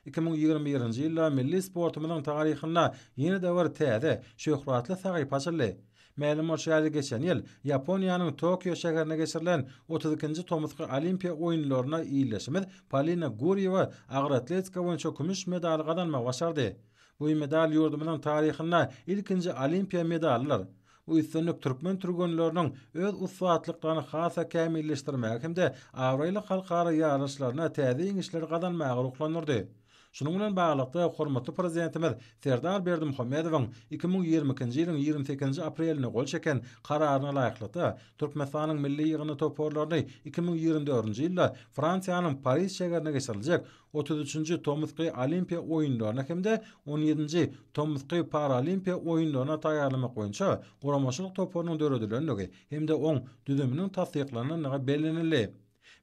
2021-nji ýylda milli sportumyzyň taryhynda ýene-de bir täze, şöhratly sahypa açyldy. Mälim bolşy ýaly, geçen ýyl Ýaponiýanyň Tokio şäherinde geçirilen 32-nji tomusky Olimpiýa oýunlarynda ildeşimiz Polina Gurýewa agyr atletika boýunça kümüş medaly gazanmagy başardy. Bu medal ýurdumyzyň taryhynda ilkinji olimpiýa medalydyr. Bu üstünlik türkmen türgenleriniň öz ussatlyklaryny has-da kämilleşdirmäge hem-de abraýly halkara ýaryşlarynda täze ýeňişleri gazanmaga ruhlandyrdy. Şunuň bilen baglylykda, hormatly Prezidentimiz Serdar Berdimuhamedowyň 2022-nji ýylyň 28-nji aprelinde gol çeken Kararyna laýyklykda, Türkmenistanyň milli ýygyndy toparlaryny 2024-nji ýylda Fransiýanyň Pariž şägerinde geçiriljek 33-nji tomusky Olimpiýa oýunlaryna hem-de on ýedinji tomusky Paralimpiýa oýunlaryna taýýarlamak boýunça guramaçylyk toparynyň döredilendigi hem-de oň düzüminiň tassyklanandygy bellenildi.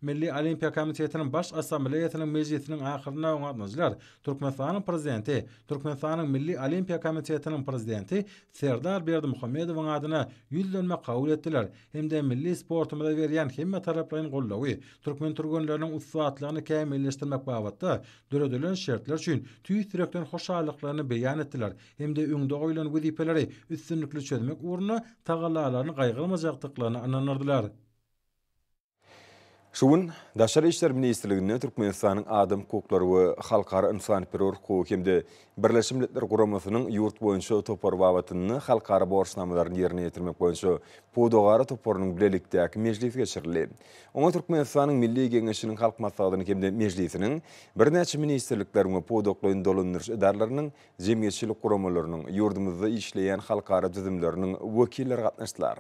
Milli Olimpiýa komitetiniň Baş Assambleýasynyň mejlisiniň ahyrynda oňa gatnaşyjylar Türkmenistanyň Prezidenti, Türkmenistanyň Milli Olimpiýa komitetiniň Prezidenti Serdar Berdimuhamedowyň adyna ýüzlenme kabul etdiler hem-de milli sportumyza berýän hemmetaraplaýyn goldawy, türkmen türgenleriniň ussatlygyny kämilleşdirmek babatda döredilen şertler üçin tüýs ýürekden hoşallyklaryny beýan etdiler hem-de öňde goýlan wezipeleri üstünlikli çözmek ugrunda tagallalaryny gaýgyrmajakdyklaryna ynandyrdylar. Şu gün Daşary işler ministrliginde Türkmenistanyň Adam hukuklary we halkara ynsanperwer hukugy hem-de Birleşen Milletler Guramasynyň ýurt boýunça topary babatynda halkara borçnamalaryny ýerine ýetirmek boýunça Pudagara toparynyň bilelikdäki mejlisi geçirildi. Oňa Türkmenistanyň Milli Geňeşiniň Halk Maslahatynyň hem-de Mejlisiniň, birnäçe ministrlikleriň we pudaklaýyn dolandyryş edaralarynyň, jemgyýetçilik guramalarynyň, ýurdumyzda işleýän halkara düzümleriniň wekilleri gatnaşdylar.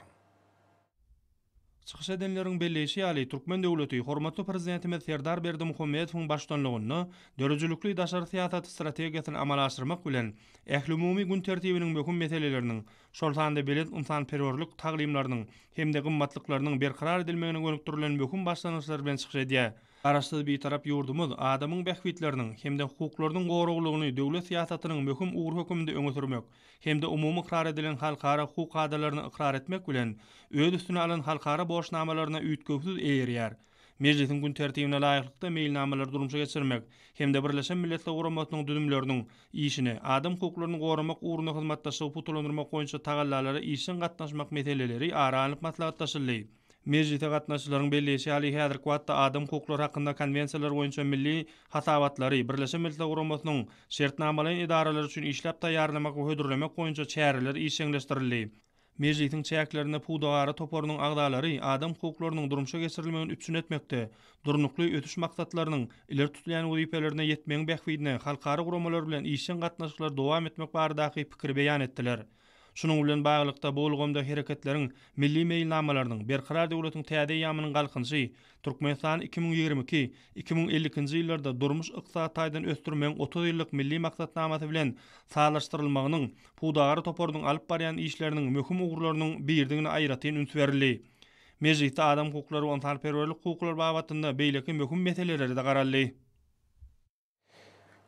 Çykyş edenleriň belleýşi ýaly, türkmen döwleti hormatly Prezidentimiz Serdar Berdimuhamedowyň baştutanlygynda döredijilikli daşary syýasat strategiýasyny amala aşyrmak bilen, ählumumy gün tertibiniň möhüm meseleleriniň, şol sanda belent ynsanperwerlik taglymlarynyň hem-de gymmatlyklarynyň berkarar edilmegine gönükdirilen möhüm başlangyçlar bilen çykyş edýär. Garaşsyz Bitarap ýurdumyz adamyň bähbitleriniň hem-de hukuklarynyň goraglygyny döwlet syýasatynyň möhüm ugry hökmünde öňe sürmek hem-de umumy ykrar edilen halkara hukuk kadalaryny ykrar etmek bilen, öz üstüne alan halkara borçnamalaryna üýtgewsiz eýerýär. Mejlisiň gün tertibine laýyklykda meýilnamalary durmuşa geçirmek hem-de Birleşen Milletler Guramasynyň düzümleriniň işine, adam hukuklaryny goramak ugrunda hyzmatdaşlygy pugtalandyrmak boýunça tagallalara işjeň gatnaşmak meseleleri ara alnyp maslahatlaşyldy. Mejlise gatnaşyjylaryň belleýşi ýaly, häzirki wagtda adam hukuklary hakynda konwensiýalar boýunça milli hasabatlary Birleşen Milletler Guramasynyň şertnamalaýyn edaralary üçin işläp taýýarlamak we hödürlemek boýunça çäreler işjeňleşdirildi. Mejlisiň çäklerinde pudagara toparynyň agzalary adam hukuklarynyň durmuşa geçirilmegini üpjün etmekde, Durnukly ösüş maksatlarynyň ileri tutulýan wezipelerine ýetmegiň bähbidine halkara guramalar bilen işjeň gatnaşyklary dowam etmek baradaky pikiri beýan etdiler. Şunuň bilen baglylykda, bu ulgamda Hereketleriň milli meýilnamalarynyň, Berkarar döwletiň täze eýýamynyň Galkynyşy, Türkmenistany 2022, 2052-nji ýyllarda durmuş-ykdysady taýdan ösdürmegiň 30 ýyllyk Milli maksatnamasy bilen sazlaşdyrylmagynyň pudagara toparynyň alyp barýan işleriniň möhüm ugurlarynyň biridigine aýratyn üns berildi. Mejlisde adam hukuklary we ynsanperwerlik hukuklary babatynda beýleki möhüm meselelere-de garaldy.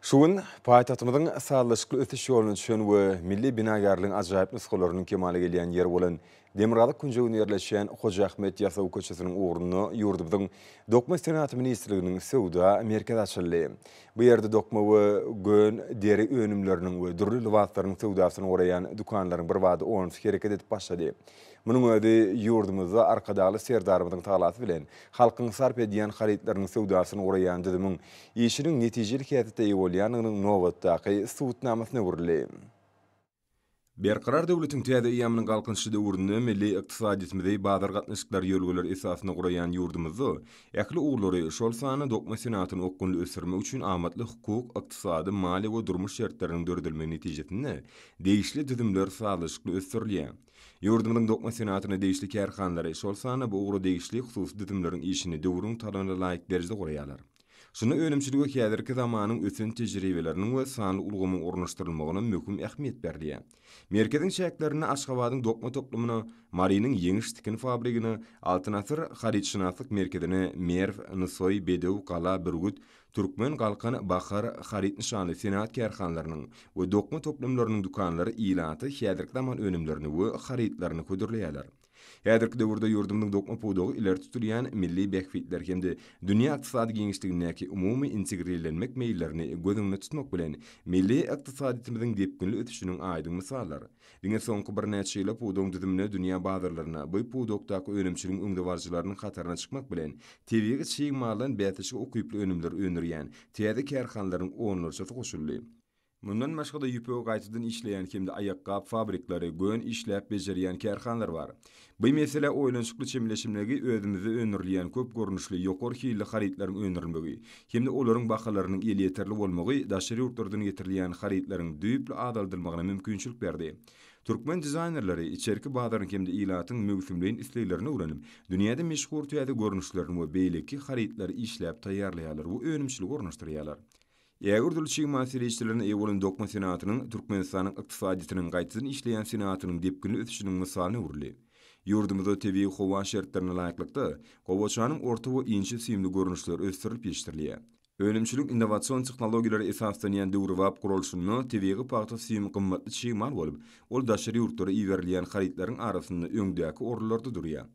Şu gün paýtagtymyzyň sazlaşykly ösüş ýoluna düşen we milli binagärligiň ajaýyp nusgalarynyň kemala gelýän ýeri bolan demirgazyk künjeginde ýerleşýän Hoja Ahmet Ýasawy köçesiniň ugrunda ýurdumyzyň Dokma senagaty ministrliginiň söwda merkezi açyldy. Bu ýerde dokma we gön deri önümleriniň we dürli lybaslaryň söwdasyny guraýan dükanlaryň birbada onusy hereket edip başlady. Munuň özi ýurdumyzda Arkadagly Serdarymyzyň tagalasy bilen halkyň sarp edýän harytlarynyň söwdasyny guraýan düzümiň işiniň netijeli häsiýete eýe bolýandygynyň nobatdaky subutnamasyna öwrüldi. Berkarar döwletiň täze eýýamynyň Galkynyşy döwründe milli ykdysadyýetimizi bazar gatnaşyklary ýörelgeleri esasynda guraýan ýurdumyzda ähli ugurlary, şol sanda dokma senagatyny okgunly ösdürmek üçin amatly hukuk, ykdysady, maliýe we durmuş şertleriniň döredilmegi netijesinde degişli düzümler sazlaşykly ösdürilýär. Ýurdumyzyň dokma senagatyna degişli kärhanalary, şol sanda bu ugra degişli hususy düzümleriň işini döwrüň talabyna laýyk derejede guraýarlar. Şunda önümçilige häzirki zamanyň ösen tejribeleriniň we sanly ulgamyň ornaşdyrylmagyna möhüm ähmiýet berilýär. Merkeziň çäklerinde Aşgabadyň dokma toplumyna, Marynyň Ýeňiş tikin fabrigine, Altyn asyr harytşynaslyk merkezine, Merw, Nusaý, Bedew, Gala, Bürgüt, Türkmen, Galkan, Bahar haryt nyşanly senagat kärhanalarynyň we dokma toplumlarynyň dükanlary ilata häzirki zaman önümlerini we harytlaryny hödürleýärler. Häzirki döwürde ýurdumyzyň dokma pudagy ileri tutulýan milli bähbitler hem-de dünýä ykdysady giňişligindäki umumy integrirlenmek meýillerini göz öňünde tutmak bilen, milli ykdysadyýetimiziň depginli ösüşiniň aýdyň mysaldyr. Diňe soňky birnäçe ýylda pudagyň düzümine dünýä bazarlaryna bu pudakdaky önümçiligiň öňdebaryjylarynyň hataryna çykmak bilen, tebigy çig maldan bäsleşige ukyply önümleri öndürýän täze kärhanalaryň onlarçasy goşuldy. Mundan başga-da ýüpegi gaýtadan işleýän hem-de aýakgap fabrikleri, gön işläp bejerýän kärhanalar bar. Bu meselä oýlanyşykly çemeleşilmegi özümizde öndürilýän köp görnüşli ýokary hilli harytlaryň öndürilmegi hem-de olaryň bahalarynyň elýeterli bolmagy daşary ýurtlardan getirilýän harytlaryň düýpli azaldylmagyna mümkinçilik berdi. Türkmen dizaýnerleri içerki bazaryň hem-de ilatyň möwsümleýin isleglerini öwrenip, dünýäde meşhur täze görnüşlerini we beýleki harytlary işläp taýýarlaýarlar we önümçilige ornaşdyrýarlar. Ägirt uly çig mal serişdelerine eýe bolan dokma senagatynyň Türkmenistanyň ykdysadyýetiniň gaýtadan işleýän senagatynyň depginli ösüşiniň mysalyna öwrüldi. Ýurdumyzda tebigy howa şertlerine laýyklykda, gowaçanyň orta we inçe süýümli görnüşleri ösdürilip ýetişdirilýär. Önümçiligiň innowasion tehnologiýalara esaslanýan döwrebap guralyşynda tebigy pagta süýümi gymmatly çig mal bolup, ol daşary ýurtlara iberilýän harytlaryň arasynda öňdäki orunlarda durýar.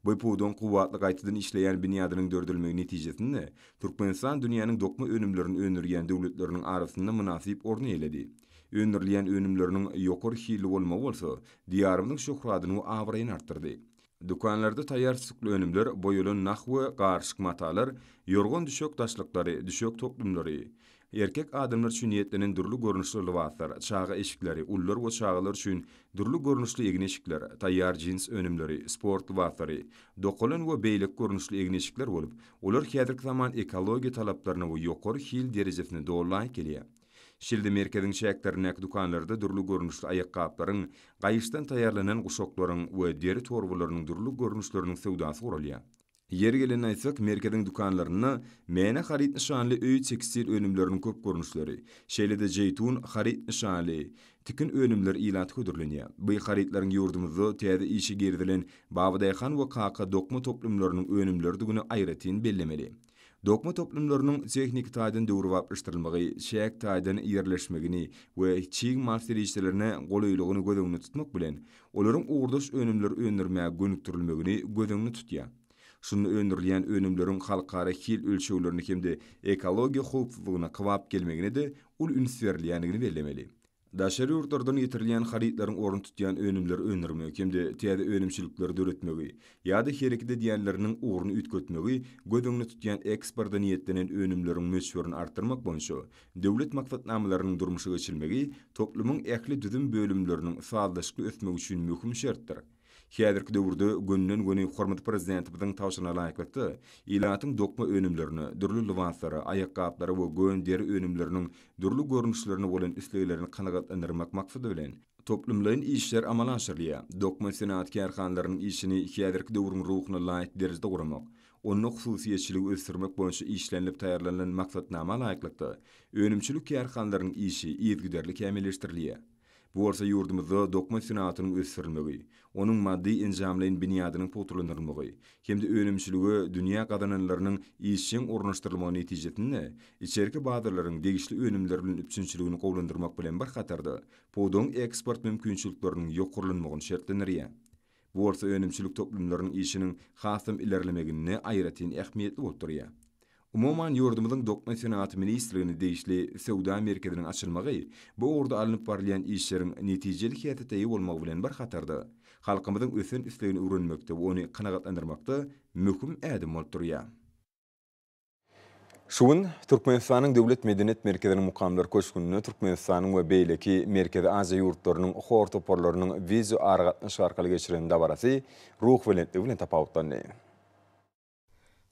Bu pudagyň kuwwatly gaýtadan işleýän binýadynyň döredilmegi netijesinde, Türkmenistan dünýäniň dokma önümlerini öndürýän döwletleriniň arasynda mynasyp orun eýeledi. Öndürilýän önümleriniň ýokary hilli bolmagy bolsa, Diýarymyzyň şöhradyny we abraýyny artdyrdy. Dükanlarda taýýar sütükli önümler, boýalan nah we garyşyk matalar, ýorgan-düşek daşlyklary, düşek toplumlary, Erkek adamlar üçin niýetlenen dürli görnüşli lybaslar, çaga eşikleri, ulular we çagalar üçin dürli görnüşli egin-eşikler, taýýar jins önümleri, sport lybaslary, dokalan we beýleki görnüşli egin-eşikler bolup, olar häzirki zaman ekologiýa talaplaryna we ýokary hil derejesine doly laýyk gelýär. Şeýle-de merkeziň çäklerindäki dükanlarda dürli görnüşli aýakgaplaryň, gaýyşdan taýýarlanan guşaklaryň we deri torbalarynyň dürli görnüşleriniň söwdasy guralýar. Ýeri gelende aýtsak, merkeziň dükanlarynda Mäne haryt nyşanly öý tekstil önümleriniň köp görnüşleri, şeýle-de Jeýtun haryt nyşanly tikin önümleri ilata hödürlenýär. Bu harytlaryň ýurdumyzda täze işe girizilen Babadaýhan we Kaka dokma toplumlarynyň önümleridigini aýratyn bellemeli. Dokma toplumlarynyň tehniki taýdan döwrebaplaşdyrylmagy, çäk taýdan ýerleşmegini we çig mal serişdelerine golaýlygyny göz öňünde tutmak bilen, olaryň ugurdaş önümleri öndürmäge gönükdirilmegini göz öňünde tutýar. Şunda öndürilýän önümleriň halkara hil ölçeglerine hem-de ekologiýa howpsuzlygyna kybap gelmegine-de uly üns berilýändigini bellemeli. Daşary ýurtlardan getirilýän harytlaryň ornuny tutýan önümleri öndürmegi hem-de täze önümçilikleri döretmegi ýa-da hereket edýänleriniň ugruny üýtgetmegi göz öňünde tutýan eksporta niýetlenen önümleriň möçberini artdyrmak boýunça döwlet maksatnamalarynyň durmuşa geçirilmegi toplumyň ähli düzüm bölümleriniň sazlaşykly ösmegi üçin möhüm şertdir. Häzirki döwürde gönüden-göni hormatly Prezidentimiziň tabşyrygyna laýyklykda, ilatyň dokma önümlerine, dürli lybaslara, aýakgaplara we gön deri önümleriniň dürli görnüşlerine bolan isleglerini kanagatlandyrmak maksady bilen, toplumlaýyn işler amala aşyrylýar. Dokma senagat kärhanalarynyň işini häzirki döwrüň ruhuna laýyk derejede guramak, onda hususyýetçiligi ösdürmek boýunça işlenilip taýýarlanylan maksatnama laýyklykda, önümçilik kärhanalarynyň işi yzygiderli kämilleşdirilýär. Bu bolsa ýurdumyzda dokma senagatynyň ösdürilmegi, onuň maddy-enjamlaýyn binýadynyň pugtalandyrylmagy hem-de önümçilige dünýä gazananlarynyň işjeň ornaşdyrylmagy netijesinde içerki bazarlaryň degişli önümler bilen üpjünçiligini gowulandyrmak bilen bir hatarda, pudagyň eksport mümkinçilikleriniň ýokarlanmagyny şertlendirýär. Bu bolsa önümçilik toplumlarynyň işiniň hasam ilerlemeginde aýratyn ähmiýetli bolup durýar. Umuman, ýurdumyzyň Dokma senagaty ministrligine degişli söwda merkeziniň açylmagy bu ugurda alnyp barylýan işleriň netijeli häsiýete eýe bolmagy bilen bir hatarda, halkymyzyň ösen islegini öwrenmekde we ony kanagatlandyrmakda möhüm ädim bolup durýar. Şu gün Türkmenistanyň Döwlet medeniýet merkeziniň Mukamlar köşgünde Türkmenistanyň we beýleki Merkezi Aziýa ýurtlarynyň hor toparlarynyň wideoaragatnaşyk arkaly geçiren dabarasy ruhubelentligi bilen tapawutlandy.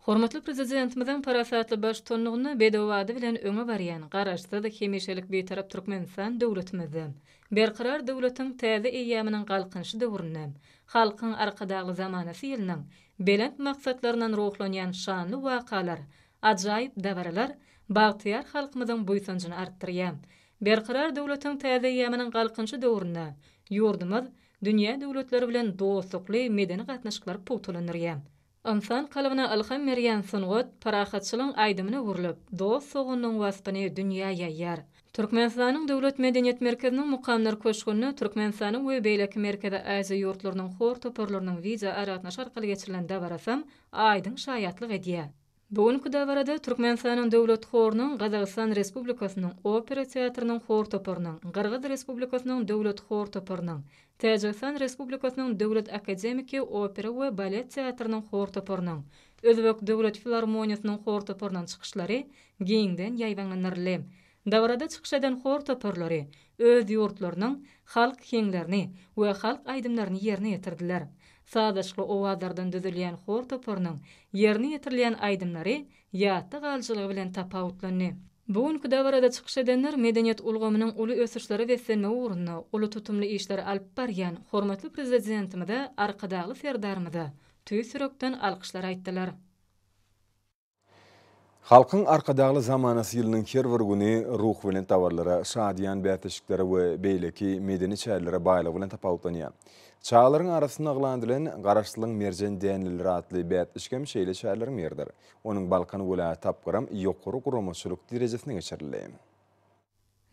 Hormatly Prezidentimiziň parasatly baştutanlygynda bedew bady bilen öňe barýan Garaşsyz, hemişelik Bitarap Türkmenistan döwletimizde Berkarar döwletiň täze eýýamynyň Galkynyşy döwründe Halkyň Arkadagly zamanasy ýylynyň belent maksatlaryndan ruhlanýan şanly wakalar. ajaýyp dabaralar bagtyýar halkymyzyň buýsanjyny artdyrýar. Berkarar döwletiň täze eýýamynyň Galkynyşy döwründe ýurdumyz dünýä döwletleri bilen dostlukly medeni gatnaşyklary pugtalandyrýar. Ynsan kalbyna ylham berýän sungat parahatçylygyň aýdymyna öwrülip, dost-doganlygyň waspyny dünýä ýaýýar. Türkmenistanyň Döwlet medeniýet merkeziniň Mukamlar köşgünde Türkmenistanyň we beýleki Merkezi Aziýa ýurtlarynyň hor toparlarynyň wideoaragatnaşyk arkaly geçirilen dabarasam aýdyň şaýatlyk edýär. Bu günki dabarada Türkmenistanyň Döwlet horunyň, Gazagystan Respublikasynyň Opera teatrynyň hor toparynyň, Gyrgyz Respublikasynyň Döwlet hor toparynyň, Täjigistan Respublikasynyň Döwlet akademiki opera we balet teatrynyň hor toparynyň, Özbek döwlet filarmoniýasynyň hor toparynyň çykyşlary giňden ýaýbaňlandyryldy. Dabarada çykyş eden hor toparlary öz ýurtlarynyň halk heňlerini we halk aýdymlaryny ýerine ýetirdiler. Sazlaşykly owazlardan düzülýän hor toparynyň ýerine ýetirilýän aýdymlary ýatda galyjylygy bilen tapawutlandy. Bu günki dabarada çykyş edenler medeniýet ulgamynyň uly ösüşlere beslenmegi ugrunda uly tutumly işleri alyp barýan hormatly Prezidentimize Arkadagly Serdarymyza tüýs ýürekden alkyşlar aýtdylar. Halkyň Arkadagly zamanasy ýylynyň her bir güni ruhubelent dabaralara, şadyýan bäsleşiklere we beýleki medeni çärelere baýlygy bilen tapawutlanýar. Çagalaryň arasynda yglan edilen Garaşsyzlygyň merjen däneleri atly bäsleşik hem şeýle çäreleriň biridir. Onuň Balkan welaýat tapgyram ýokary guramaçylyk derejesinde geçirildi.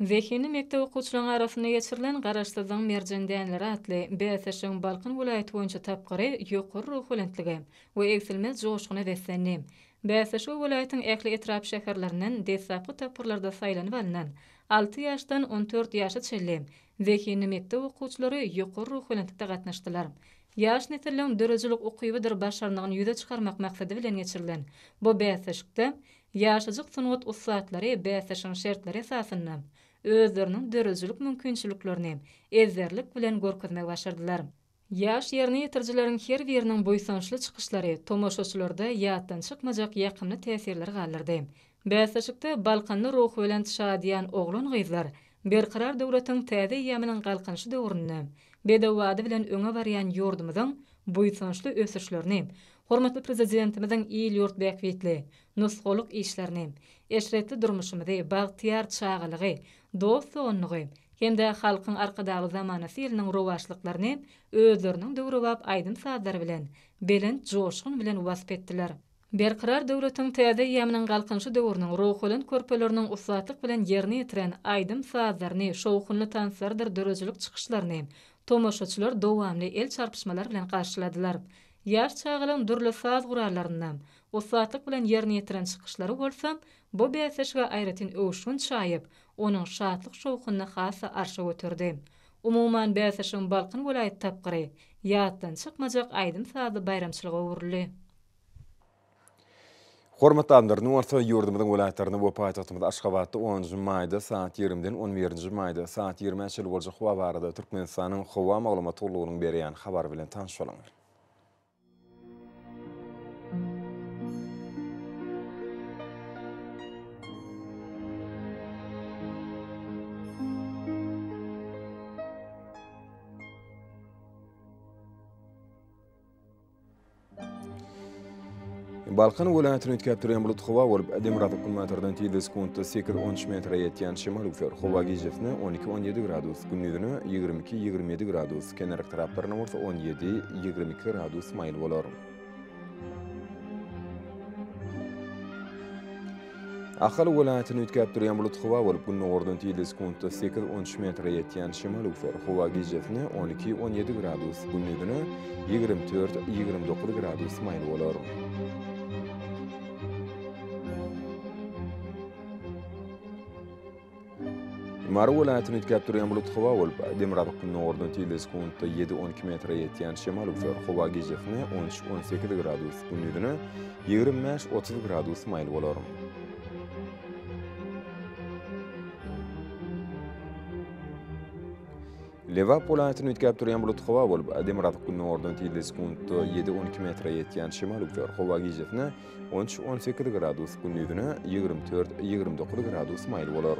Zehinli mekdep okuwçylaryň arasynda geçirilen Garaşsyzlygyň merjen däneleri atly bäsleşigiň Balkan welaýaty boýunça tapgyry ýokary ruhubelentlige we egsilmez joşguna beslendi. Bäsleşige welaýatyň ähli etrap-şäherlerinden deslapky tapgyrlarda saýlanyp alnan alty ýaşdan on dört ýaşa çenli zehinli mekdep okuwçylary ýokary ruhubelentlikde gatnaşdylar. Ýaş nesilleriň döredijilik ukybydyr başarnygyny ýüze çykarmak maksady bilen geçirilen bu bäsleşikde Ýaşajyk sungat ussatlary bäsleşigiň şertleri esasynda özleriniň döredijilik mümkinçiliklerini ezberlik bilen görkezmegi başardylar. Ýaş ýerine ýetirijileriň her biriniň buýsançly çykyşlary tomaşaçylarda ýatdan çykmajak ýakymly täsirleri galdyrdy. Bäsleşikde Balkanly ruhubelent şadyýan oglan-gyzlar Berkarar döwletiň täze eýýamynyň Galkynyşy döwründe bedew bady bilen öňe barýan ýurdumyzyň buýsançly ösüşlerini, hormatly Prezidentimiziň il-ýurt bähbitli, nusgalyk işlerini, eşretli durmuşymyzy, bagtyýar çagalygy, dost-doganlygy hem-de Halkyň Arkadagly zamanasy ýylynyň rowaçlyklaryny özleriniň döwrebap aýdym-sazlary bilen, belent joşgun bilen wasp etdiler. Berkarar döwletiň täze eýýamynyň Galkynyşy döwrüniň ruhubelent körpeleriniň ussatlyk bilen ýerine ýetiren aýdym-sazlaryny, şowhunly tanslarydyr döredijilik çykyşlaryny tomaşaçylar dowamly el çarpyşmalar bilen garşyladylar. Ýaş çagalaryň dürli saz gurallarynda ussatlyk bilen ýerine ýetiren çykyşlary bolsa bu bäsleşige aýratyn öwüşgin çaýyp, onuň şatlyk-şowhunyny has-da arşa göterdi. Umuman, bäsleşigiň Balkan welaýat tapgyry ýatdan çykmajak aýdym-sazly baýramçylyga öwrüldi. Hormatly adamlar, indi bolsa ýurdumyzyň welaýatlarynda we paýtagtymyz Aşgabatda onunjy maýda saat ýigrimiden on birinji maýda saat ýigrimä çenli boljak howa barada Türkmenistanyň Howa maglumat gullugynyň berýän habary bilen tanyş boluň. Balkan welaýatyny üýtgäp durýan bulut howa bolup, demirgazyk günbatardan tizligi sekuntda sekiz-on üç metre ýetýän şemal öwser. Howa gijesine on iki-on ýedi gradus, gündizine 22 ýigrimi ýedi gradus, kenarki taraplarynda bolsa on ýedi, 22 gradus maýyl bolar. Ahal welaýatyny üýtgäp durýan bulut howa bolup, gündogardan tizligi sekuntda sekiz-on üç metre ýetýän şemal öwser. Howa gijesine on iki-on ýedi gradus, gündizine 24, 29 gradus maýyl bolar. Mary welaýatyny üýtgäp durýan bulut howa bolup, demirgazyk-gündogardan tizligi sekuntda ýedi-on iki metre ýetýän şemal öwser. Howa gijesine on üç-on sekiz gradus, gündizine 25-30 gradus maýyl bolar. Lebap welaýatyny üýtgäp durýan bulut howa bolup, demirgazyk-gündogardan tizligi sekuntda ýedi-on iki metre ýetýän şemal öwser. Howa gijesine on üç-on sekiz gradus, gündizine 24, 29 gradus maýyl bolar.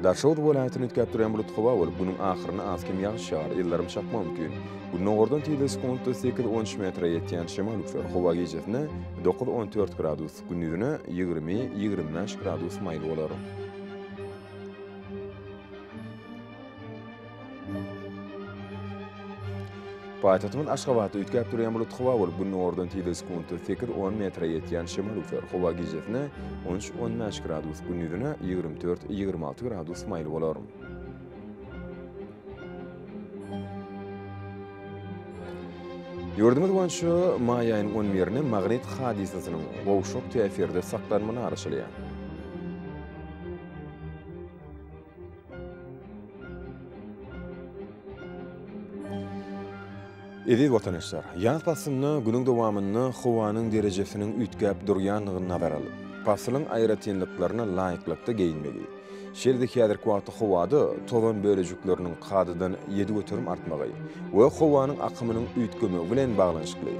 Daşoguz welaýatynda üýtgäp durýan bulutly howa bolup, günüň ahyrynda az-kem ýagyş ýagar, ýyldyrym çakmagy mümkin. Gündogardan tizligi sekuntda sekiz-on üç metre ýetýän şemal üflär. Howa gijesine dokuz-on dört gradus, gündizine 20, 25 gradus maýyl bolar. Paýtagtymyz Aşgabatda üýtgäp durýan bulutly howa bolup, gündogardan tizligi sekuntda sekiz-on metre ýetýän şemal üflär. Howa gijesine on üç-on bäş gradus, gündizine 24, 26 gradus maýyl bolar. Ýurdumyz boýunça maý aýynyň on birine magnit hadysasynyň gowşak täsirde saklanmagyna garaşylýar. Eziz watandaşlar, ýaz paslynda günüň dowamynda howanyň derejesiniň üýtgäp durýandygyny nazara alyp, pasylyň aýratynlyklaryna laýyklykda geýinmegi, şeýle-de häzirki wagtda howada tozan bölejikleriniň kadadan 7% artmagy we howanyň akymynyň üýtgemegi bilen baglanyşykly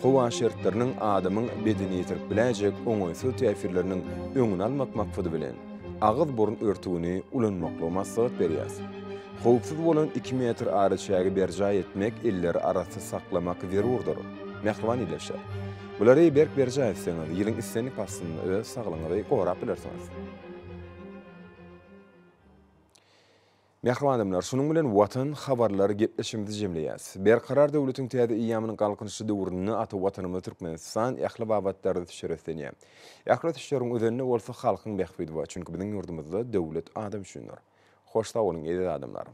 howa şertleriniň adamyň bedenine ýetirip biläýjek oňaýsyz täsirleriniň öňüni almak maksady bilen, agyz-burun örtügini ulanmaklygy maslahat berýäs. Howpsuz bolan iki metr araçägi berjaý etmek, elleri arassa saklamak zerurdyr. Mähriban ildeşler! Bulary berk berjaý etseňiz, ýylyň islendik paslynda öz saglygyňyzy gorap bilersiňiz. Mähriban adamlar, şunuň bilen Watan habarlary gepleşigimizi jemleýäs. Berkarar döwletiň täze eýýamynyň Galkynyşy döwründe ata Watanymyz Türkmenistan ähli babatlarda ösüşlere beslenýär. Ähli ösüşleriň özeninde bolsa halkyň bähbidi bar, çünki biziň ýurdumyzda döwlet adam üçindir. Hoş sag boluň eziz adamlar!